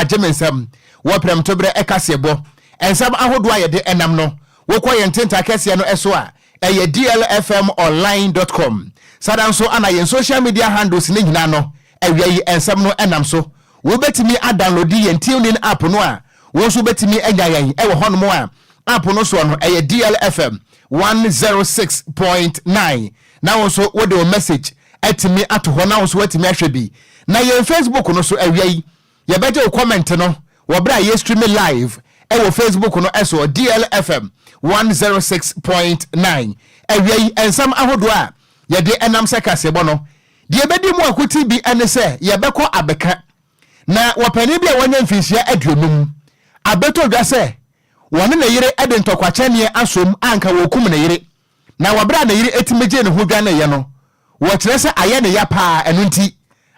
Agye Me Nsɛm wɔ prɛmtoberɛ kaseɛbɔ. Nsɛm ahodoɔ a yɛde nam no, wokɔ yɛn ntentaa kɛseɛ no so a, ɛyɛ dlfmonline dot com. Saa ara nso na yɛn social media handles no nyinaa no, awia yi nsɛm no nam so. Wobɛtumi adownloadi yɛn TuneIn app no a, wo nso wobɛtumi anya yɛn wɔ hɔnom a app no soɔ no, ɛyɛ DLFM 106.9 na wo nso wode wo message atumi ato hɔ na wo nso woatumi ahwɛ bi. Na yɛn Facebook no so awia yi, yɛbɛgye wo comment no wɔ berɛ a yɛ stream live ɛwɔ Facebook no ɛsoɔ, DLFM 106.9. Awia yi nsɛm ahodoɔ a yɛde ɛnam sɛ kaseɛbɔ no, deɛ ɛbɛdi mu akoti bi ɛne sɛ yɛbɛkɔ abɛka na wɔpanin bi a wɔanya mfinhyia 50 abɛtɔ dwa sɛ wɔne ne yere de ntɔkwakyɛneɛ asom a anka wɔkum ne yere, na wɔ berɛ a ne yere tumi gyee ne ho dwaneeɛ no, wɔkyerɛ sɛ ayɛ ne ya paa, ɛno nti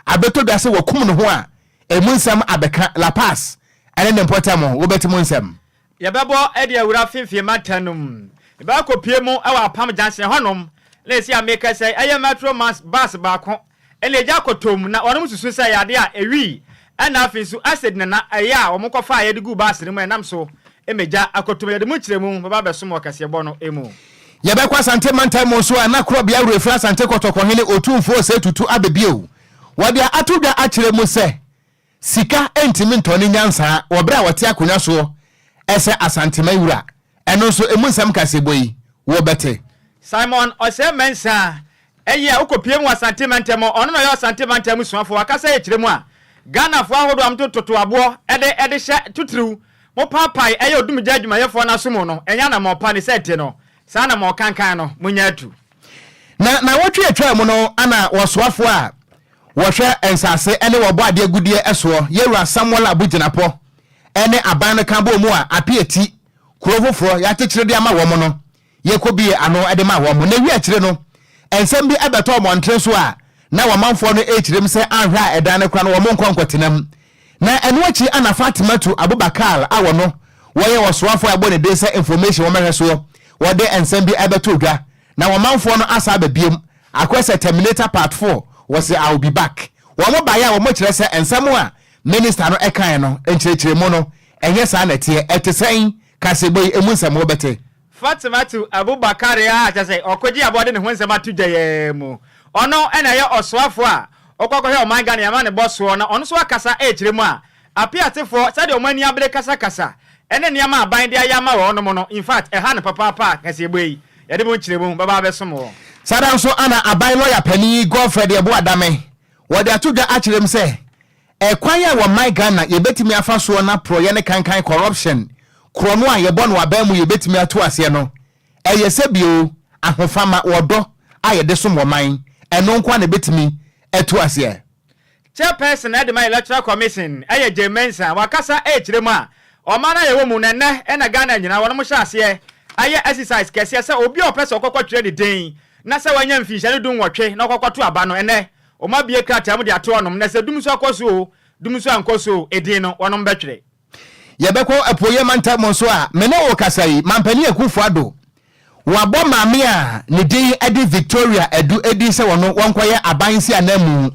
abɛtɔ dwa sɛ wɔkum ne ho a ɛmu nsɛm abɛka La Paz ne ne mpɔtam, wobɛte mu nsɛm. Yɛbɛbɔ de awura finfin mantam no mu. Yɛbɛkɔ akɔpue mu wɔ Apam Junction hɔnom na ɛsi a mekasa yi, ɛyɛ Metro Mass bus baako na egya kɔtɔ mu na wɔnom susu sɛ ɛyɛ adeɛ a ɛwii ɛna afei nso acid na na ɛyɛ a wɔn kɔfaeɛ de guu bus no mu a ɛnam so ma egya akɔtɔ mu. Yɛde mu nkyerɛmu bɛba abɛsom wɔ kaseɛbɔ no mu. Yɛbɛkɔ Asante mantam mu nso a na Korɔbea Werɛfiri Asante Kɔtɔkɔhene Otumfoɔ Osei Tutu aba bio. Wɔde ato dwa akyerɛ mu sɛ sika ntumi ntɔ ne nyansa wɔ berɛ a ɔte akonnwa soɔ sɛ Asanteman wura. Ɛno nso ɛmu nsɛm kaseɛbɔ yi wobɛte. Simon Osei Mensah Ɛyɛ a wokɔpue mu wɔ Asante mantam mu, ɔno na ɔyɛ Asante mantam mu suafoɔ. Wakasa yɛ kyerɛ mu a, Ghanafoɔ ahodoɔ a moto toto aboɔ de de hyɛ titiriw, mopaapae ɛyɛ odumgya adwumayɛfoɔ no aso mu no, ɛnyɛ anammɔn pa ne sɛ ɛte no, saa anammɔn kankan no, monyɛ atu. Na naawɔtwe a ɛtwaa mu no na wɔsoafoɔ a wɔhwɛ nsase ne wɔbɔ adeɛ agudeɛ soɔ, Yɛwura Samuel Abu Jinapɔ ne aban no ka bɔɔ mu a Apiati kuro foforɔ yɛakyekyere de ama wɔn no, yɛkɔbue ano de maa wɔn. Na ɛwie akyire no, nsɛm bi bɛtɔɔ mmɔntene so a na wɔmanfoɔ no rekyerɛ mu sɛ anhwɛ a ɛdan no koraa no wɔn nkɔ nkɔtena mu. Na ɛno akyi na Fatimatu Abubakar a wɔno wɔyɛ ɔsoafoɔ a ɛbɔ ne din sɛ Information wɔmɛhwɛ soɔ wɔde nsɛm bi bɛtoo dwa. Na wɔmanfoɔ no asa aba biom akɔyɛ sɛ Terminator part 4, wɔse I will be back. Wɔn baeɛ a wɔkyerɛ sɛ nsɛm a minister no kaeɛ no nkyerɛkyerɛmu no ɛnyɛ saa na ɛteɛ. Ɛte sɛn? Kaseɛbɔ yi ɛmu nsɛm wobɛte. Fatimatu Abubakar a kyerɛ sɛ ɔkɔgye aboa de ne ho nsɛm ato dwa yi ara mu. Ɔno na ɛyɛ ɔsoafoɔ a ɔkɔ akɔhwɛ ɔman Ghana yɛn amanebɔ soɔ na ɔno nso akasa rekyerɛ mu a Apeatefoɔ sɛdeɛ wɔn ani abere kasakasa ne nneɛma a aban de ayɛ ama wɔnom no infact ɛha no papaapa a kaseɛbɔ yi yɛde mu nkyerɛmu bɛba abɛsom wɔn. Saa ara nso na aban lɔya panin Godfred Yeboah Dame wɔde ato dwa akyerɛ mu sɛ Ɛkwan a wɔ man Ghana yɛbɛtumi afa soɔ na porɔeɛ ne kankan corruption korɔno a yɛbɔ no aban mu yɛbɛtumi atu aseɛ no, ɛyɛ sɛ bio ahofama ɔdɔ a yɛde som wɔ man, ɛno nko ara na ɛbɛtumi atu aseɛ. Chairperson de ma Electoral Commission yɛ Jane Mensah, wakasa rekyerɛ mu a ɔman a yɛwɔ mu no ɛnnɛ na Ghana nyinaa wɔnom hyɛ aseɛ ayɛ exercise kɛseɛ sɛ obi a ɔpɛ sɛ ɔkɔkɔ twerɛ ne din na sɛ wanya mfinhyia no 18 na ɔkɔkɔto aba no ɛnnɛ Wɔabue krataa mu de ato hɔnom, na sɛ dum nso akɔ so oo, dum nso ankɔ so oo, edin no, wɔnom bɛtwerɛ. Yɛbɛkɔ Apueeɛ mantam mu nso a, me ne wo rekasa yi, Mampanin Akuffo Addo, wabɔ maame a ne din de Victoria Adu din sɛ ɔno wɔnkɔyɛ aban nsiananmu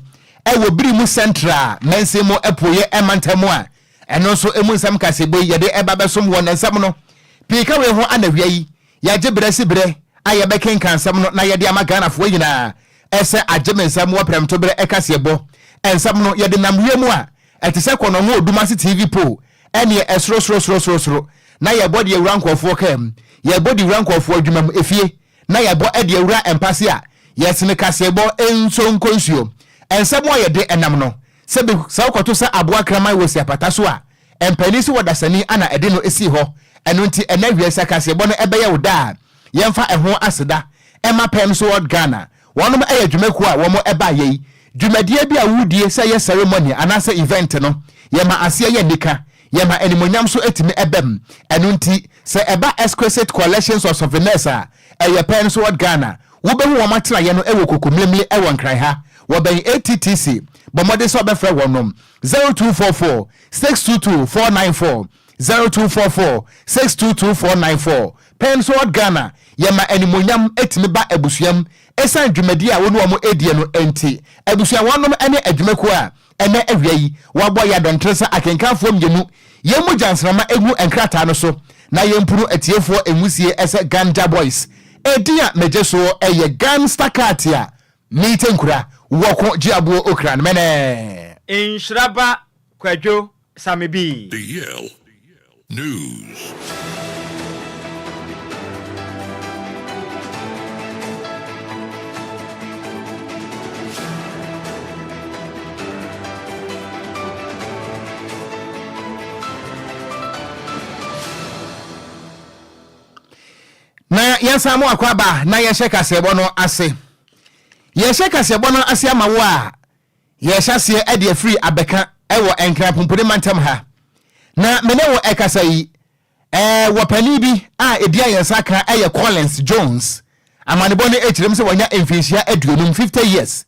wɔ Birimu Central mansin mu Apueeɛ mantam mu a ɛno nso emu nsɛm kaseɛbɔ yi yɛde ɛba bɛsom wɔ nnɛnsɛm no pii ka wei ho anawia yi. Yɛagye berɛ si berɛ a yɛbɛkenkan nsɛm no na yɛde ama Ghanafoɔ nyinaa sɛ agye me nsɛm wɔ prɛmtoberɛ kaseɛbɔ nsɛm no yɛde nam wiem a ɛte sɛ kɔnɔngo Odumase TV pole ɛneɛ ɛsoro-soro-soro-soro-soro na yɛbɔ de awura nkurɔfoɔ kaa mu yɛbɔ de wura nkurɔfoɔ adwuma mu efie na yɛbɔ de awura mpase a yɛsene kaseɛbɔ nso nkɔ nsuo nsɛm a yɛde nam no sɛ sɛ wokɔto sɛ aboa kraman wɔ si apata so a Mpanin so wɔ dasani a na ɛde no sii hɔ. Ɛno nti ɛnnɛ wiase akaseɛbɔ no ɛbɛyɛ wo dɛ a yɛmfa ɛho aseda mma Pemsworld Ghana. Wɔnom yɛ dwumakuo a wɔn ɛbaa yei. Dwumadie bi a wodie sɛ ɛyɛ ceremony anaasɛ event no, yɛma aseɛ yɛ anika, yɛma animuonyam nso tumi ɛba mu. Ɛno nti sɛ ɛba Exquisite Collections of Souvenirs a, ɛyɛ Pemsworld Ghana. Wobɛhu wɔn atenaeɛ no wɔ Kokomlemle wɔ Nkran ha. Wɔbɛn ATTC. Bɔ mmɔden sɛ wobɛfrɛ wɔnom 0244 622 494, 0244 622 494. Pensword Ghana, Yɛma animuonyam tumi ba abusua mu esiane dwumadi a wo ne wɔn redie no nti. Abusua wɔnom ne adwumakuo a Ɛnnɛ awia yi, wɔabɔ yɛn adɔntere sɛ akenkanfoɔ mmienu, yɛn mu gyansrama ngu nkrataa no so na yɛmpunu atiefoɔ nwusie sɛ Ganja Boys. Edin a megye soɔ yɛ Gansta Katia Meete Nkura Wɔko Gye Aboɔ Okran Mɛnɛɛ. Nhyira ba Kwadwo Same Bi. The Yale News. Na yɛnsan mo akɔ aba na yɛhyɛ kaseɛbɔ no ase. Yɛhyɛ kaseɛbɔ no ase ama wo a, yɛhyɛ aseɛ de afiri abɛka wɔ Nkran Pumpuni mantam ha. Na me ne wo ɛkasa yi, ɛɛ wɔ panin bi a ɛdi a yɛn nsa ka ɛyɛ Collins Jones. Amanebɔ no ɛkyerɛ mu sɛ wanya mfinhyia 50, 50 years.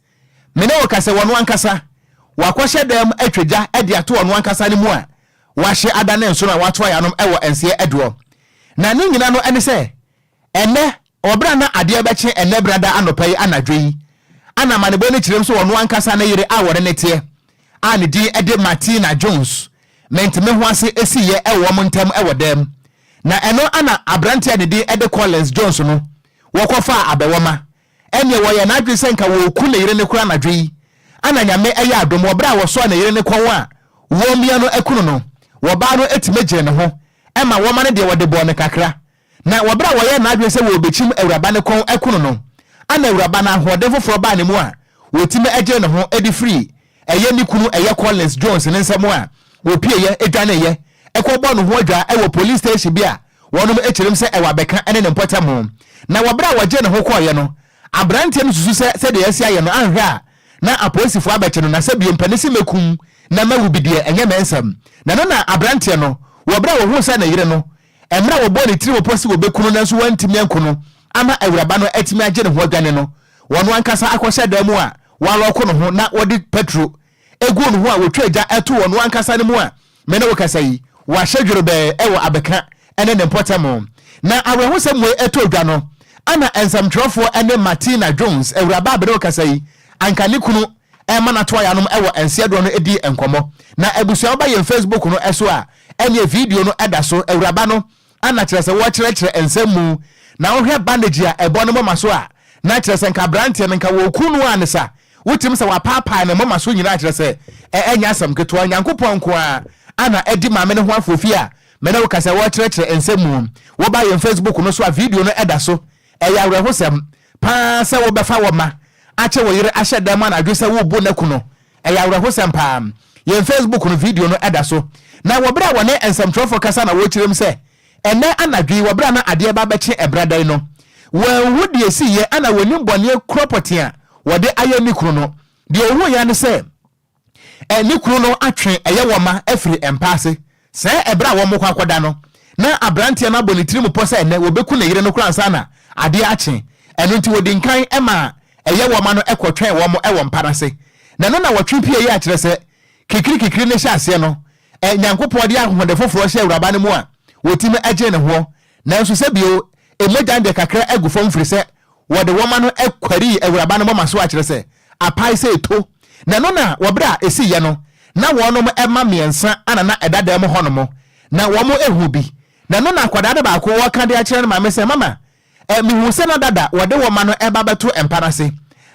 Me ne wo kasa wɔno ankasa, wakɔhyɛ dɛm atwa gya de ato ɔno ankasa ne mu a wahye ada ne nsono a wato ayanom wɔ nseɛ aduɔ. Na ne nyina no ne sɛ, ɛnnɛ, wɔ berɛ a na adeɛ bɛkye ɛnnɛ brada anɔpa yi anadwo yi, ana amanebɔ no kyerɛm sɛ ɔno ankasa ne yere a wɔne no teɛ, a ne din de Martina Jones, mente-me-ho-ase siiɛ wɔ wɔn ntam wɔ dɛm. Na ɛno ana aberanteɛ a ne din de Collins Jones no, wɔkɔfaa abɛwɔma. Ɛnneɛ wɔyɛɛ n'adwene sɛ nka wɔreku ne yere no koraa anadwo yi. Ana Nyame ɛyɛ adom, wɔ berɛ a wɔsɔɔ ne yere no kɔn a wɔremia no aku no no, wɔbaa no tumi gyee ne ho ma wɔma no deɛ wɔde bɔɔ no kakra. Na wɔ berɛ a wɔyɛɛ n'adwene sɛ wɔrebɛkyim awuraba no kɔn aku no no, ana awuraba no ahoɔden foforɔ baa ne mu a wɔtumi gyee ne ho de firii ɛyɛ ne kunu ɛyɛ Collins Jones ne nsam a wɔpieeɛ dwaneeɛ kɔbɔɔ ne ho adwaa wɔ police station bi a wɔnom kyerem sɛ ɛwɔ abɛka ne ne mpɔtam. Na wɔ berɛ a wɔgyee ne ho kɔeɛ no, aberanteɛ no susu sɛ sɛdeɛ asi ayɛ no anhwɛ a na apolisifoɔ abɛkye no na sɛ bio mpɛ ne se mɛkum na mawu bi deɛ ɛnyɛ me nsɛm. Na ɛno na aberanteɛ no wɔ berɛ a wɔhuu sɛ ne yere no mmerɛ a wɔbɔɔ ne tirim pɔ sɛ wɔbɛku no nanso wɔantumi anku no ama awuraba no atumi agye ne ho adwane no, wɔno ankasa akɔhyɛ dan mu a wɔalɔko ne ho na wɔde pɛtro guu ne ho a wɔtwaa gya too ɔno ankasa no mu a me ne wo kasa yi, wahyɛ dwerɛbɛɛ wɔ abɛka ne ne mpɔtam. Na awerɛhosɛm wei tɔɔ dwa no, ana nsɛmtwerɛfoɔ ne Martina Jones, awuraba a me ne wo kasa yi, anka ne kunu rema no ato ayanom wɔ nseɛdoɔ no dii nkɔmmɔ. Na abusua woba yɛn Facebook no so a, ɛneɛ video no da so, awuraba no ana kyerɛ sɛ wɔrekyerɛkyerɛ nsɛm mu, na wohwɛ bandage a ɛbɔ ne moma so a, na kyerɛ sɛ nka aberanteɛ no nka wɔreku no a ne sa, wotumi sɛ wapaapae ne moma so nyinaa kyerɛ sɛ ɛnyɛ asɛm ketewa. Nyankopɔn nko ara ana adi maame no ho afoofi a me ne wo kasa wɔrekyerɛkyerɛ nsɛm mu. Woba yɛn Facebook no so a video no da so. Ɛyɛ awerɛhosɛm paa sɛ wobɛfa wo mma akyɛ wo yere ahyɛ dan mu anadwo sɛ worebu no aku no. Ɛyɛ awerɛhosɛm paa. Yɛn Facebook no video no da so. Na wɔ bere a wɔne nsɛmtwerɛfoɔ kasa na wɔrekyerɛ mu sɛ ɛnnɛ anadwo yi wɔ bere a na adeɛ reba abɛkye ɛbrada yi no, wɔanhu deɛ ɛsiiɛ ɛna wɔnnim bɔneɛ korɔ pɔtee a wɔde ayɛ ne kunu no. Deɛ ɔhuiɛ ara ne sɛ ne kunu no atwe ɛyɛ wɔn mma afiri mpa ase. Sɛɛ ɛberɛ a wɔrekɔ akɔda no, na aberanteɛ no abɔ ne tirim pɔ sɛ ɛnnɛ wɔbɛku ne yere no koraa ansa na adeɛ akye. Ɛno nti wɔdi nkan maa ɛyɛ wɔn mma no kɔtwɛn wɔn wɔ mpa no ase. Na ɛno na wɔtwe pieeɛ a kyerɛ sɛ kikirikikiri no hyɛ aseɛ no, Nyankopɔn de ahoɔden foforɔ hyɛɛ awuraba no mu a wɔtumi gyee ne hoɔ. Nanso sɛ bio, mogya no deɛ kakra agu fam firi sɛ wɔde wɔma no kwarii awuraba no moma so a kyerɛ sɛ apae sɛ eto. Na ɛno na wɔ berɛ a ɛsiiɛ no, na wɔnom mma mmiɛnsa na na ɛda dan mu hɔnom, na wɔn huu bi. Na ɛno na akwadaa no baako ɔreka de akyerɛ ne maame sɛ, Mama, eh, mehuu sɛ na dada wɔde wɔma no reba abɛto mpa no ase,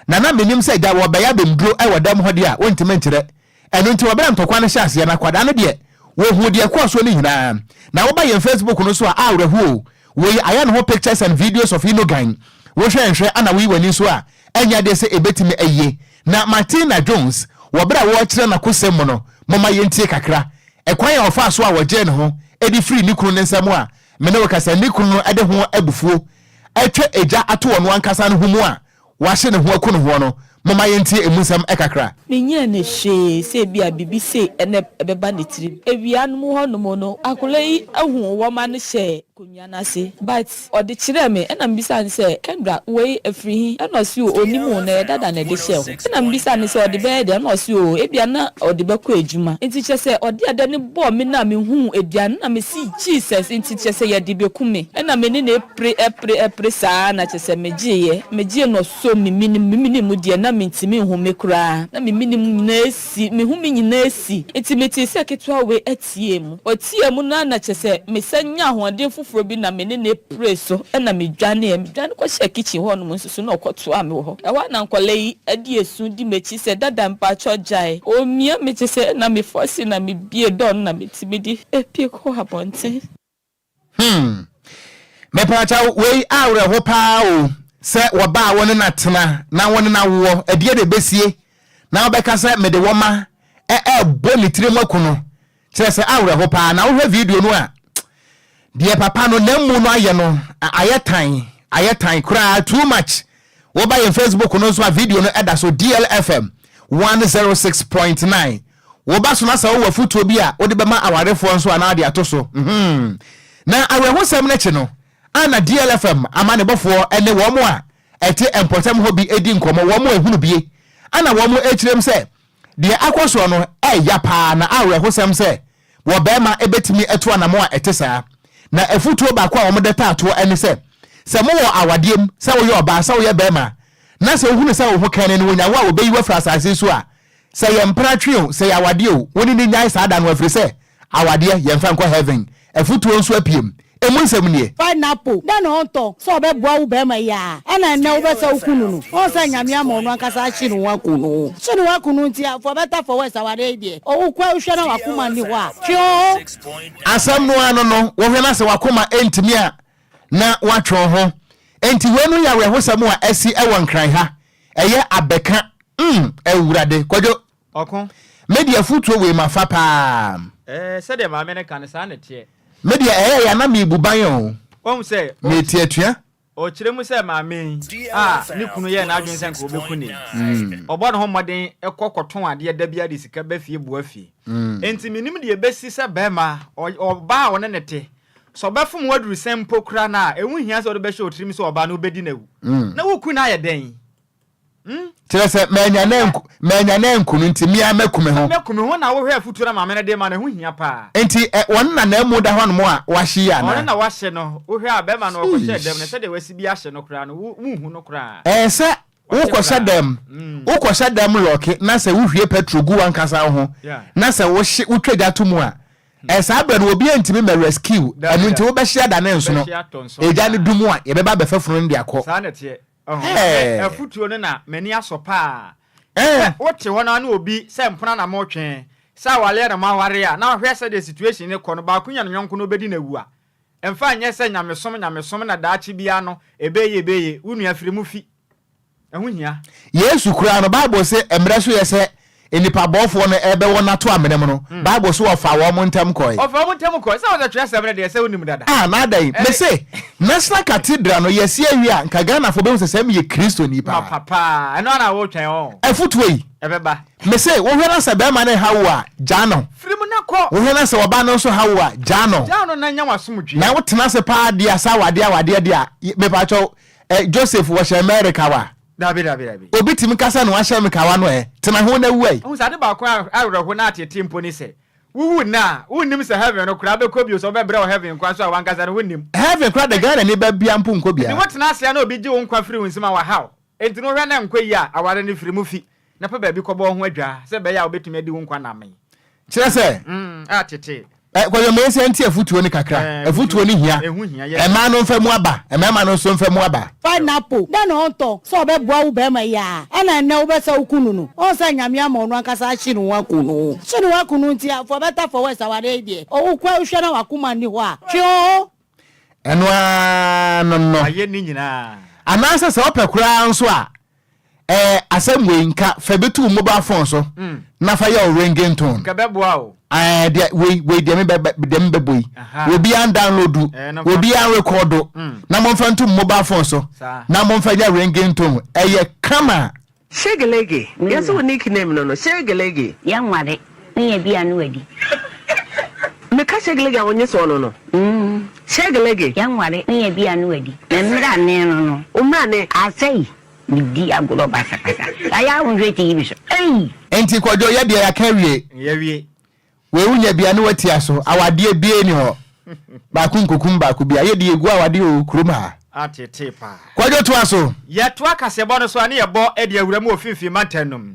na na mennim sɛ agya wɔrebɛyɛ abɛmduro wɔ dan mu hɔ deɛ a wɔntumi nkyerɛ. Ɛno nti wɔ berɛ a ntɔkwa no hyɛɛ aseɛ no, akwadaa no deɛ, wɔhuu deɛ ɛkɔɔ soɔ no nyinaa. Na woba yɛn Facebook no so a, awerɛhoɔ o, wei ayɛ ne ho pictures and videos of Inogan. Wohwɛ nhwɛ ana woyi w'ani nso a, ɛnyɛ adeɛ sɛ ɛbɛtumi ayie. Na Martina Jones, wɔ berɛ a wɔrekyerɛ n'akosɛm mu no, momma yɛntie kakra. Ɛkwan a ɔfaa so a wɔgyee ne ho de firii ne kunu no nsam a me ne wo kasa, ne kunu no de ho abufuo atwa egya ato ɔno ankasa no ho mu a wahye ne ho aku ne hoɔ no, momma yɛntie emu nsɛm kakra. Menyɛɛ no hwee sɛ ebia biribi sei na ɛbɛba ne tirim. Awia no mu hɔnom no, akwadaa yi huu wɔma no hyɛɛ Konnwa no ase but ɔde kyerɛɛ me ɛna mebisaa no sɛ Kendra wei ɛfiri he? Ɛna ɔse oo ɔnim oo na ɛyɛ dada na ɛde hyɛɛ hɔ. Ɛna mebisaa no sɛ ɔde bɛyɛ dɛn? Ɛna ɔse oo ebia na ɔde bɛkɔ adwuma. Nti kyerɛ sɛ ɔde adeɛ no bɔɔ me na mehuu aduane no na mese Jesus nti kyerɛ sɛ yɛde bɛku me. Ɛna me ne no repere ɛpere ɛpere saa na kyerɛ sɛ megyeeɛ. Megyee no ɔsɔ me mene me mene mu deɛ na mentumi nhome koraa na me mene mu nyinaa asi me home nyinaa asi. Nti metee sɛ ketewa wei atiee mu. Ɔteaa mu no ara na kyerɛ sɛ mesan nyaa ahoɔden foforɔ bi na me ne no piree so na medwaneeɛ. Medwane kɔhyɛɛ kitchen hɔnom nso so na ɔkɔtoaa me wɔ hɔ. Ɛhɔ ara na nkwadaa yi de esu di m'akyi sɛ, Dada mpakyɛw gyae. Ɔremia me kyerɛ sɛ na me force na mebue door no na metumi de pue kɔɔ abɔnten. Hmm. Mepaakyɛw, wei awerɛho paa o, sɛ wɔba a wo ne no atena na wo ne no awoɔ, ɛdeɛ na ɛbɛsie na wobɛka sɛ mede wo ma ɛrebɔ ne tirim aku no, kyerɛ sɛ awerɛho paa. Na wohwɛ video no a, deɛ papa no n'amu no ayɛ no, ayɛ tan, ayɛ tan koraa, too much. Woba yɛn Facebook no nso a video no ɛda so DLFM 106.9. Woba so na sɛ wowɔ afotuo bi a wode bɛma awarefoɔ nso a na wode ato so. Mhm. Na awerɛhosɛm no akyi no, a na DLFM amanebɔfoɔ ne wɔn a ɛte mpɔtam hɔ bi di nkɔmmɔ, wɔn a ɛhunu bie, ana wɔn kyerɛm sɛ deɛ akɔ soɔ no ɛya paa na awerɛhosɛm sɛ wɔ barima bɛtumi atu anamɔ a ɛte saa. Na afutuo baako a wɔde taa toɔ ne sɛ, sɛ mowɔ awadeɛ mu, sɛ woyɛ ɔbaa, sɛ woyɛ barima, na sɛ wohunu sɛ wo ho kɛne no wɔnya wo a wɔbɛyi wo afiri asase so a, sɛ yɛ mpratwe o, sɛ yɛ awadeɛ o, wo ne no nnyae saa da no ɛfiri sɛ awadeɛ yɛmfa nkɔ heaven. Afutuo nso apiem. Emu nsɛm nie. Pineapple, dɛn na ɔntɔ sɛ ɔbɛboa wo barima yi aa ɛna ɛnnɛ wobɛsɛ wo kunu no? Woahu sɛ Nyame ama ɔno ankasa ahye ne ho aku no ho hye ne ho aku no nti a for better for worse awareɛ yi deɛ ɔwo kɔ wohwɛ na wakoma nni hɔ a twe wo ho. Asɛm no ara no no, wohwɛ na sɛ wakoma ntumi a na woatwe wo ho. Enti wei no yɛ awerɛhosɛm a asi wɔ Nkran ha. Ɛyɛ abɛka mm Awurade. Kwadwo. Ɔko. Me deɛ afutuo wei mafa paa. Ɛɛ sɛdeɛ maame no ka no saa na ɛteɛ. Me deɛ ɛyɛ ya na mebu ban o. Wahu sɛ. Mete atua. Ɔkyerɛ mu sɛ maame yi a ne kunu yɛɛ n'adwene sɛ nka ɔbɛku no yi, ɔbɔ ne ho mmɔden kɔ kɔtɔn adeɛ da biara de sika ba fie boa fie. Enti mennim deɛ ɛbɛsi sɛ barima, ɔbaa a ɔne no te, sɛ ɔbɛfom wo aduru sɛn mpo koraa no a, ɛho nhia sɛ wode bɛhyɛ wo tirim sɛ ɔbaa no wobɛdi no awu. Na woku no ayɛ dɛn? Hmm? Kyerɛ sɛ manya no anku manya no anku no nti me ara maku me ho. Maku me ho na wohwɛ afutuo na maame no de ma no ɛho hia paa. Nti ɛ wɔn na na amu da hɔnom a wahye yi anaa? Ɔno na wahye no wohwɛ a bɛrima no ɔkɔhyɛɛ dɛm no sɛdeɛ wasi bi ahye no koraa no wo wonhu no koraa. Ɛɛ sɛ Wahye wokɔhyɛ koraa. dɛm wokɔhyɛ dɛm lɔke na sɛ wohwie petrol gu w'ankasa wo ho na sɛ wohye wotwa gya to mu a ɛ saa berɛ no obiara ntumi mɛ rescue Dabi ɛno nti da. wobɛhye adane nsono Wobɛhye atɔ nsono egya no koraa. dum a yɛbɛba abɛfa funu no de akɔ. Saa na ɛteɛ. Ɔho, me Ɛɛ. afutuo no na m'ani asɔ paa. Ɛɛ. Sɛ wote hɔ no ara na obi sɛ mpena na motwe, sɛ awareɛ na moaware a, na wohwɛ sɛdeɛ situation no kɔ no, baako nya ne yɔnko na ɔbɛdi no awu a, mfa nyɛ sɛ nyamesom nyamesom na daakye biara no ɛbɛyɛ ɛbɛyɛ, wo nua firi mu fi. Ɛho hia. Yesu koraa no, Bible se mmerɛ so yɛ sɛ nnipa bɔfoɔ no rebɛwɔ no ato amena mu no, Bible se ɔfaa wɔn ntam kɔe. Ɔfaa wɔn ntam kɔe. Sɛ wɔsɛ twerɛsɛm no deɛ sɛ wonim dada. Ah, na adɛn? Mese, National Cathedral no yɛsi awie a, nka Ghanafoɔ bɛhu sɛ sɛ meyɛ Kristoni paa. Mapa paa. Ɛno ara na wotwɛn ɔn. Afotuo yi. Ɛbɛba. Mese, wohwɛ na sɛ bɛrima no reha wo a, gyaa no. Firi mu na kɔ. Wohwɛ na sɛ ɔbaa no nso ha wo a, gyaa no. Gyaa no na nya w'asomdwoeɛ. Na wotena ase paa deɛ a, sɛ awadeɛ awadeɛ deɛ a, mepakyɛw, eh, Joseph wɔhyɛ America wa? Dabi, dabi, dabi. Obi tumi ka sɛ na wahyɛ me kawa no ɛ? Tena ho na wu ɛ. Wohu sɛ ade baako a awerɛho na ateetee mpo ne sɛ, wuwu nnɛ a, wunnim sɛ heaven no koraa bɛkɔ bio, sɛ wɔbɛbrɛ wo heaven nkwa nso a w'ankasa no wunnim. Heaven koraa de Ghanani ba biara mpo nkɔ Enti biara. wotena ase a na obi gye wo nkwa firi wo nsam a wahaw. Enti no wohwɛ na ɛnkɔ yie a, aware no firi mu fi, na pɛ baabi kɔbɔ wo ho adwaa sɛ ɛbɛyɛ a wobɛtumi adi wo nkwa nna amee. Kyerɛ sɛ. Mm, atetee. Ɛ, Kwadwo Mensah nti afutuo no kakra. Ɛɛ, Afutuo no hia. Ɛho hia, yes. Mmaa no mfa mu aba, mmarima no nso mfa mu aba. Pineapple, dɛn na ɔntɔ sɛ ɔbɛboa wo barima yi aa ɛna ɛnnɛ wobɛsɛ wo kunu no? Woahu sɛ Nyame ama ɔno ankasa ahye ne ho aku no ho hye ne ho aku no nti a for better for worse awareɛ yi deɛ ɔwo kɔ wohwɛ na wakoma nni hɔ a twe wo ho. Ɛno ara no no. Ayɛ ne nyinaa. Anaasɛ sɛ wopɛ koraa nso a, ɛɛ asɛm wei nka fa bi to wo mobile phone so na fa yɛ wo ringing tone. Nka bɛboa o. Ɛɛ deɛ wei wei deɛ me bɛ deɛ me bɛbɔ yi. Obiara ndownload, obiara nrekɔdo na momfa nto mo mobile phone so na momfa nyɛ ringing tone. Ɛyɛ kama. Shegelege, yɛse wo nick name no no, Shegelege. Yɛnware, wonya bi a na wadi. Meka Shegelege a wonye sɛ ɔno no. Shegelege. Yɛnware ne yɛ bia no adi. Me mmrane no no. Wo mmrane. Asɛi me di agorɔ basabasa. Ayɛ a wo nhwɛ TV so ei. Nti Kwadwo yɛ deɛ yɛaka awie. Yɛawie. Wei wonya bia ne watia so. Awadeɛ biaa ni hɔ. Baako nkokum baako bia. Yɛ deɛ yɛgu awadeɛ o kurom ha. Atetee paa. Kwadwo toa so. Yɛtoa kaseɛbɔ no so a ne yɛbɔ de awura mu wɔ Finfin mantam no mu.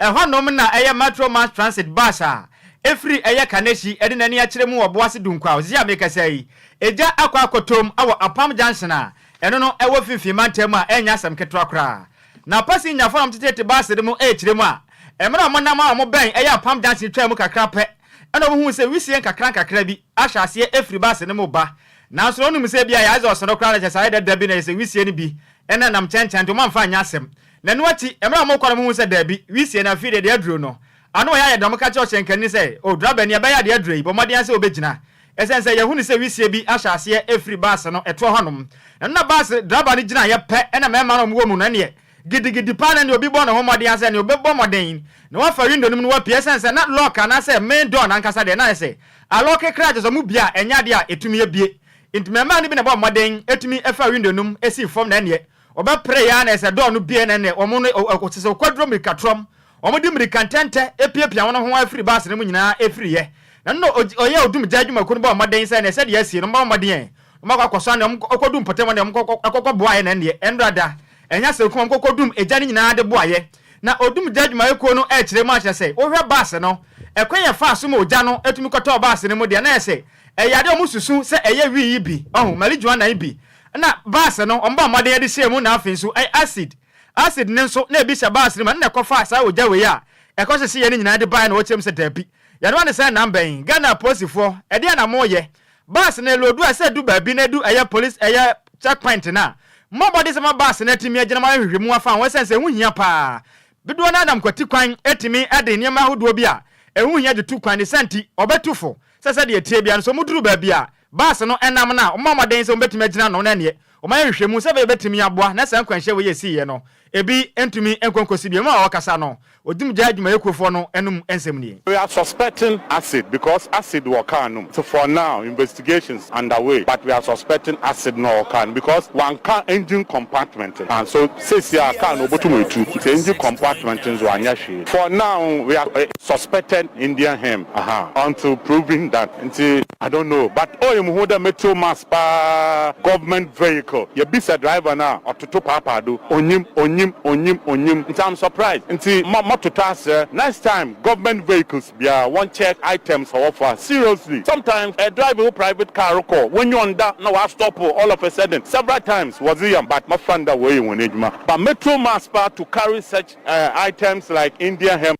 Ɛhɔnom na ɛyɛ Metro Mass Transit bus a ɛfiri ɛyɛ Kaneshie de n'ani akyerɛ mu wɔ Boase Dunkwa a seesei a merekasa yi, egya akɔ akɔtɔ mu wɔ Apam Junction a ɛno no ɛwɔ Finfin mantam mu a ɛnyɛ asɛm ketewa koraa. Na pasingyafo a wɔtetete bus no mu rekyerɛ mu a, mmerɛ a wɔnam a wɔbɛn ɛyɛ Apam Junction twaa mu kakra pɛ na wɔhuu sɛ wisie nkakrankakra bi ahyɛ aseɛ afiri bus no mu reba. Nanso na wɔnim sɛ ebia ɛyɛ exhaust no koraa na kyerɛ sɛ ayɛ dada bi na ɛyɛ sɛ wisie no bi na ɛnam nkyɛnkyɛn nti wɔamfa anyɛ asɛm. Na ɛno akyi, mmerɛ a wɔrekɔ no wɔhuu sɛ daabi, wisie no afei deɛ deɛ aduro no ano ɔyɛ ayɛ den. Wɔka kyerɛɛ ɔhyɛnkani no sɛ, O drabani, ɛbɛyɛ a deɛ aduro yi, bɔ mmɔden ara sɛ wobɛgyina. Ɛsiane sɛ yɛahunu sɛ wisie bi ahyɛ aseɛ refiri bus no ɛtoɔ hɔnom. Ɛno na bus draba no gyinaeɛ pɛ na mmarima no a wɔwɔ mu no ɛnneɛ gidigidi paa na ɛnneɛ obi bɔɔ ne ho mmɔden ara sɛ ɛnneɛ ɔbɛbɔ mmɔden na wafa window no mu na wapue ɛsiane sɛ na lock anaasɛ main door no ankasa deɛ na ayɛ sɛ alɔke koraa kyerɛ sɛ wɔbue a ɛnyɛ adeɛ a ɛtumi abue nti mmarima no bi na ɛbɔɔ mmɔden tumi faa window no mu sii fam na ɛnneɛ wɔbɛpereeɛ ara na ɛsɛ door no bue na ɛnneɛ wɔn no kyerɛ sɛ wɔkwaduro mmirikatorɔm Wɔde mmirika ntɛmntɛ piapia wɔn ho ara firi baase no mu nyinaa firiiɛ. Na ɛno na ɔyɛɛ odumgya adwumakuo no bɔɔ mmɔden sɛ ɛnneɛ sɛdeɛ asie no wɔmmɔ mmɔden ɛ, wɔakɔ akɔsɔ ano, wɔkɔdum mpɔtam hɔ deɛ wɔkɔkɔboaeɛ na ɛnneɛ ɛnnora da, ɛnyɛ asɛm kumaa, wɔkɔkɔdum egya no nyinaa de boaeɛ. Na odumgya adwumayɛkuo no rekyerɛ mu akyerɛ sɛ wohwɛ baase no, ɛkwan a ɛfaa so ma ogya no tumi kɔtɔɔ baase no mu deɛ na ayɛ sɛ ɛyɛ adeɛ a wɔsusu sɛ ɛyɛ wii yi bi, ɔho, marijuana yi bi na baase no wɔbɔɔ mmɔden de hyɛɛ mu na afei nso ɛyɛ acid. Acid no nso, na ebi hyɛ baase no mu, ɛno na ɛkɔfaa saa ogya wei a ɛkɔhyehyeeɛ no nyinaa de baeɛ na wɔkyerɛ mu sɛ dabi. Yɛnoa no sɛ nam bɛn? Ghana apolisifoɔ, ɛdeɛn na moyɛ? Baase no ɛloodu a, sɛ ɛdu baabi na ɛdu ɛyɛ police ɛyɛ check point no a, mommɔ mmɔden sɛ moma baase no atumi agyina mu ayɛ nhwehwɛmu afa ho ɛsiane sɛ ɛho hia paa. Dodoɔ no ara nam kwati kwan tumi de nneɛma ahodoɔ bi a ɛho hia de tu kwan, ne saa nti wɔbɛtu fo sɛ sɛdeɛ ɛteɛ biara no sɛ wɔduru baabi a baase no nam no a, wɔmmɔ mmɔden sɛ wɔbɛtumi agyina ano na ɛnneɛ Wɔayɛ nhwehwɛmu sɛ ɛbɛyɛ bɛtumi aboa na saa nkwanhyia wei a ɛsiiɛ no ebi ntumi nkɔ nkɔsi bio. Mmerɛ a ɔrekasa no, Odumgya adwumayɛkuofoɔ no anom nsɛm nie. We are suspecting acid because acid wɔ car no mu nti for now investigations underway but we are suspecting acid na ɔwɔ car no mu because wanka engine compartment no and so seisei a car no obotum etu nti engine compartment nso annyɛ hwee for now we are suspected Indian hemp aha until proven that nti I don't know but ɔyɛ muhu dɛ metsew mass paa government vehicle yɛbisa driver no a ɔtoto paapaa do onyim onyim onyim onyim ntsi I'm surprised ntsi ma mɔtotɔ aserɛ next time government vehicles biara wɔn check items a wɔfa seriously sometimes ɛ drive wo private car rokɔ w'enyi ɔnnda na wɔastop wo all of a sudden several times wɔdze yam but mɔfa no dɛ wɔreyɛ hɔn edwuma but metsew mass paa to carry such items like Indian hemp.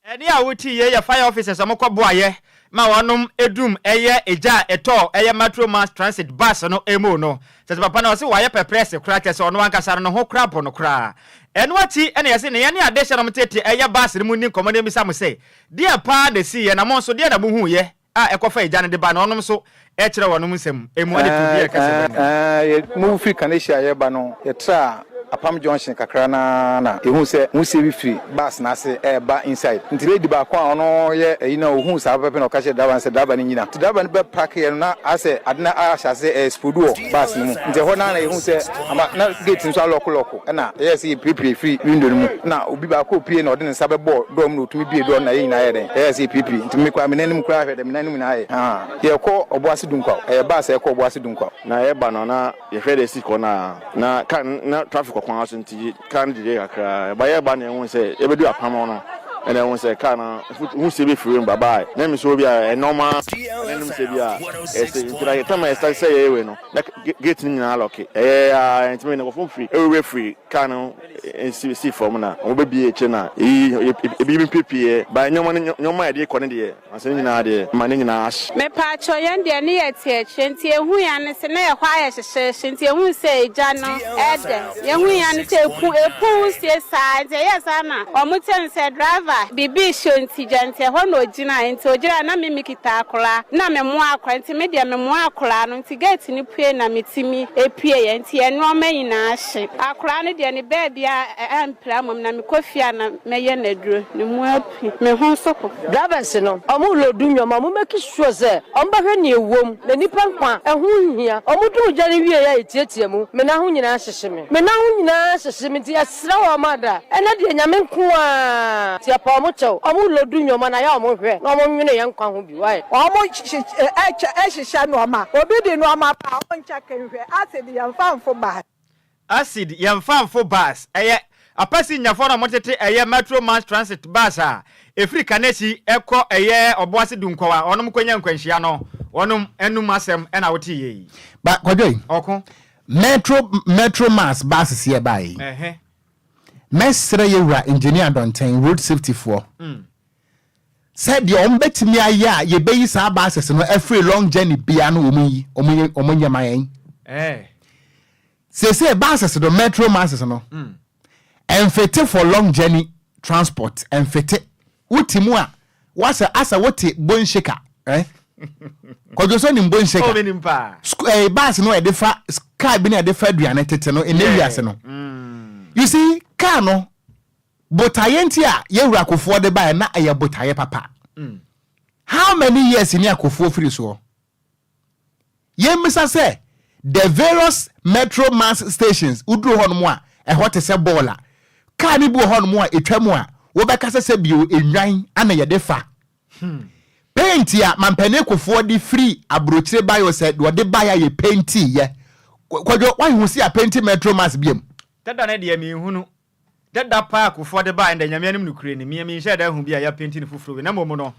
Ɛnne a wote yei yɛ fire officers a wɔkɔ boaeɛ ma wɔnom dum ɛyɛ egya a ɛtɔɔ ɛyɛ Metro Mass Transit bus no mu no. Kyerɛ sɛ papa no ɔse wayɛ pɛprɛse koraa kyerɛ sɛ ɔno ankasa no ne ho koraa bɔ no koraa. Ɛno akyi na yɛse ne yɛne adehyeɛ nom tete ɛyɛ bus no mu nni nkɔmmɔ na yɛmmisa mo sɛ deɛn paa na ɛsiiɛ na mo nso deɛn na mohuuiɛ a ɛkɔfa egya no de ba no ɔnom nso kyerɛ wɔnom nsɛm mu de to bi a ɛka sɛ bɛ no. Yɛ move firi Kaneshie a yɛreba no, yɛtraa Apam junction kakra no ara na yɛhuu sɛ nwusie bi firi bus no ase reba inside. Nti lady baako a ɔno yɛ ayi no a ɔhuu saa pɛpɛpɛ na ɔka kyerɛɛ driver no sɛ driver no nnyina. Nti driver no bɛ parkeeɛ no na ayɛ sɛ ade no ahyɛ aseɛ ɛexplode wɔ bus no mu. Nti ɛhɔ no ara na yɛhuu sɛ ama na gate no nso alɔko lɔko ɛna yɛyɛɛ sɛ yɛpuepue firi window no mu. Ɛna obi baako a ɔpue na ɔde ne nsa bɛbɔɔ door mu na ɔtumi buee door no na yɛn nyinaa yɛɛ dɛn? Yɛyɛɛ sɛ yɛpuepue. Nti me koraa me nan no mu koraa hwɛ dɛ me nan no mu nyinaa ayɛ haa. Yɛkɔ Ɔboase Dunkwaw. Ɛyɛ bus a ɛkɔ Ɔboase Dunkwaw. Na yɛba no na yɛhwɛ dɛ esi kɔ no a na car no na traffic wɔ kwan so ntsi car no delay kakra. But yɛba na yɛhun sɛ yɛbɛdu apam hɔ no ɛna yɛhun sɛ car no nwusie bi firi mu ba bae. Na emi so bi a nɔɔma na nim sɛ bi a ɛsɛ ntsi na time a yɛ start sɛ yɛyɛ wei no na gate no nyinaa lɔke. Ɛyɛɛ a ntsi na nkorɔfo firi ewurawura firi car no si sii fam na wɔbɛbie akyire na eyi ebi piepieɛ but nneɛma no nneɛma a yɛde kɔ no deɛ. Ase nyinaa deɛ, ma ne nyinaa ahye. Mepaakyɛw yɛn deɛ ne yɛ te akyire nti yɛhu ya ne se na ɛhɔ ayɛ hyehyeehye nti yɛhuu sɛ egya no ɛdɛ yɛhu ya ne sɛ epu epu wusie saa nti ɛyɛɛ saa na ɔmo kyɛn sɛ driver. a biribi rehyɛ nti gya nti ɛhɔ na ogyinae nti ogyinae na me mekita akwadaa na memoa akwadaa nti me deɛ memoa akwadaa no nti gate no pue na metumi pueɛ nti yɛn nnoɔma nyinaa hye. Akwadaa no deɛ ne baabi a ampira mmom na mekɔ fie a na mɛyɛ no aduro ne mu api me ho nso po. Drivers no ɔmo loadu nnoɔma ɔmo make sure sɛ ɔmo bɛhwɛ nea ɛwom na nipa nkwa ɛho nhia ɔmo dum gya no wie a yɛtiatia mu me nan ho nyinaa hyehye me me nan ho nyinaa hyehye me nti yɛsrɛ wɔn ada ɛnɛ deɛ Nyame nko ara nti yɛpa ɔmo kyɛw ɔmo loadu nnoɔma no ayɛ a ɔmo nhwɛ na ɔmo nwene yɛn nkwa ho bi wai. Ɔmo hyehyɛ nnoɔma obi de nnoɔma ba a ɔmo nkyɛke nhwɛ acid yɛnfa mfo bus. Acid yɛnfa mfo bus ɛyɛ apasinyafoɔ na wɔtete ɛyɛ Metro Mass Transit bus a ɛfiri Kaneshie kɔ ɛyɛ Ɔboase Dunkwaw a wɔnom kɔnya nkwanhyia no wɔnom anum asɛm na woteeɛ yi. Ba Kwadwo yi. Ɔko. Metro Metro Mass buses yi a ɛbaeɛ yi. Ɛhɛ. Mɛsrɛ yɛ wura Engineer Dɔnten, road safety foɔ. Sɛ deɛ wɔn bɛtumi ayɛ a yɛbɛyi saa buses no afiri long journey bia no wɔn yi wɔn wɔn nyɛ ma yɛn. Ɛɛ. Seesei buses no, metro buses no, ɛnfete for long journey transport, ɛnfete. Wote mu a, wasɛ asɛ wote bonsheka, eh? Kwadwo sɛ nim bonsheka. Oh, menim paa. Sku, eh, bus no ɛde fa, car bi na ɛde fa aduane tete no, ɛnɛ wiase no. You see, car no, botaeɛ nti a yɛwura Kofoɔ de baeɛ na ɛyɛ botaeɛ papa. How many years ni a Kofoɔ firi soɔ? Yɛmmisa sɛ, the various metro mass stations, woduru hɔnom a, ɛhɔ te sɛ bɔɔl a, kaa no bi wɔ hɔnom a ɛtwa mu a, wobɛka sɛ sɛ bio nnwan ana yɛde fa. Paint a Mampanin Kufuor de firi aburokyire baeɛ o sɛ deɛ ɔde baeɛ a yɛ paintiiɛ. Kwadwo, woahu sɛ yɛapenti metro mass biom? Dada no deɛ menhunu. Dada paa a Kufuor de baeɛ no deɛ Nyame anim nokorɛ ni, me menhyɛɛ da nhu bi a yɛapenti no foforɔ bi, na mmom no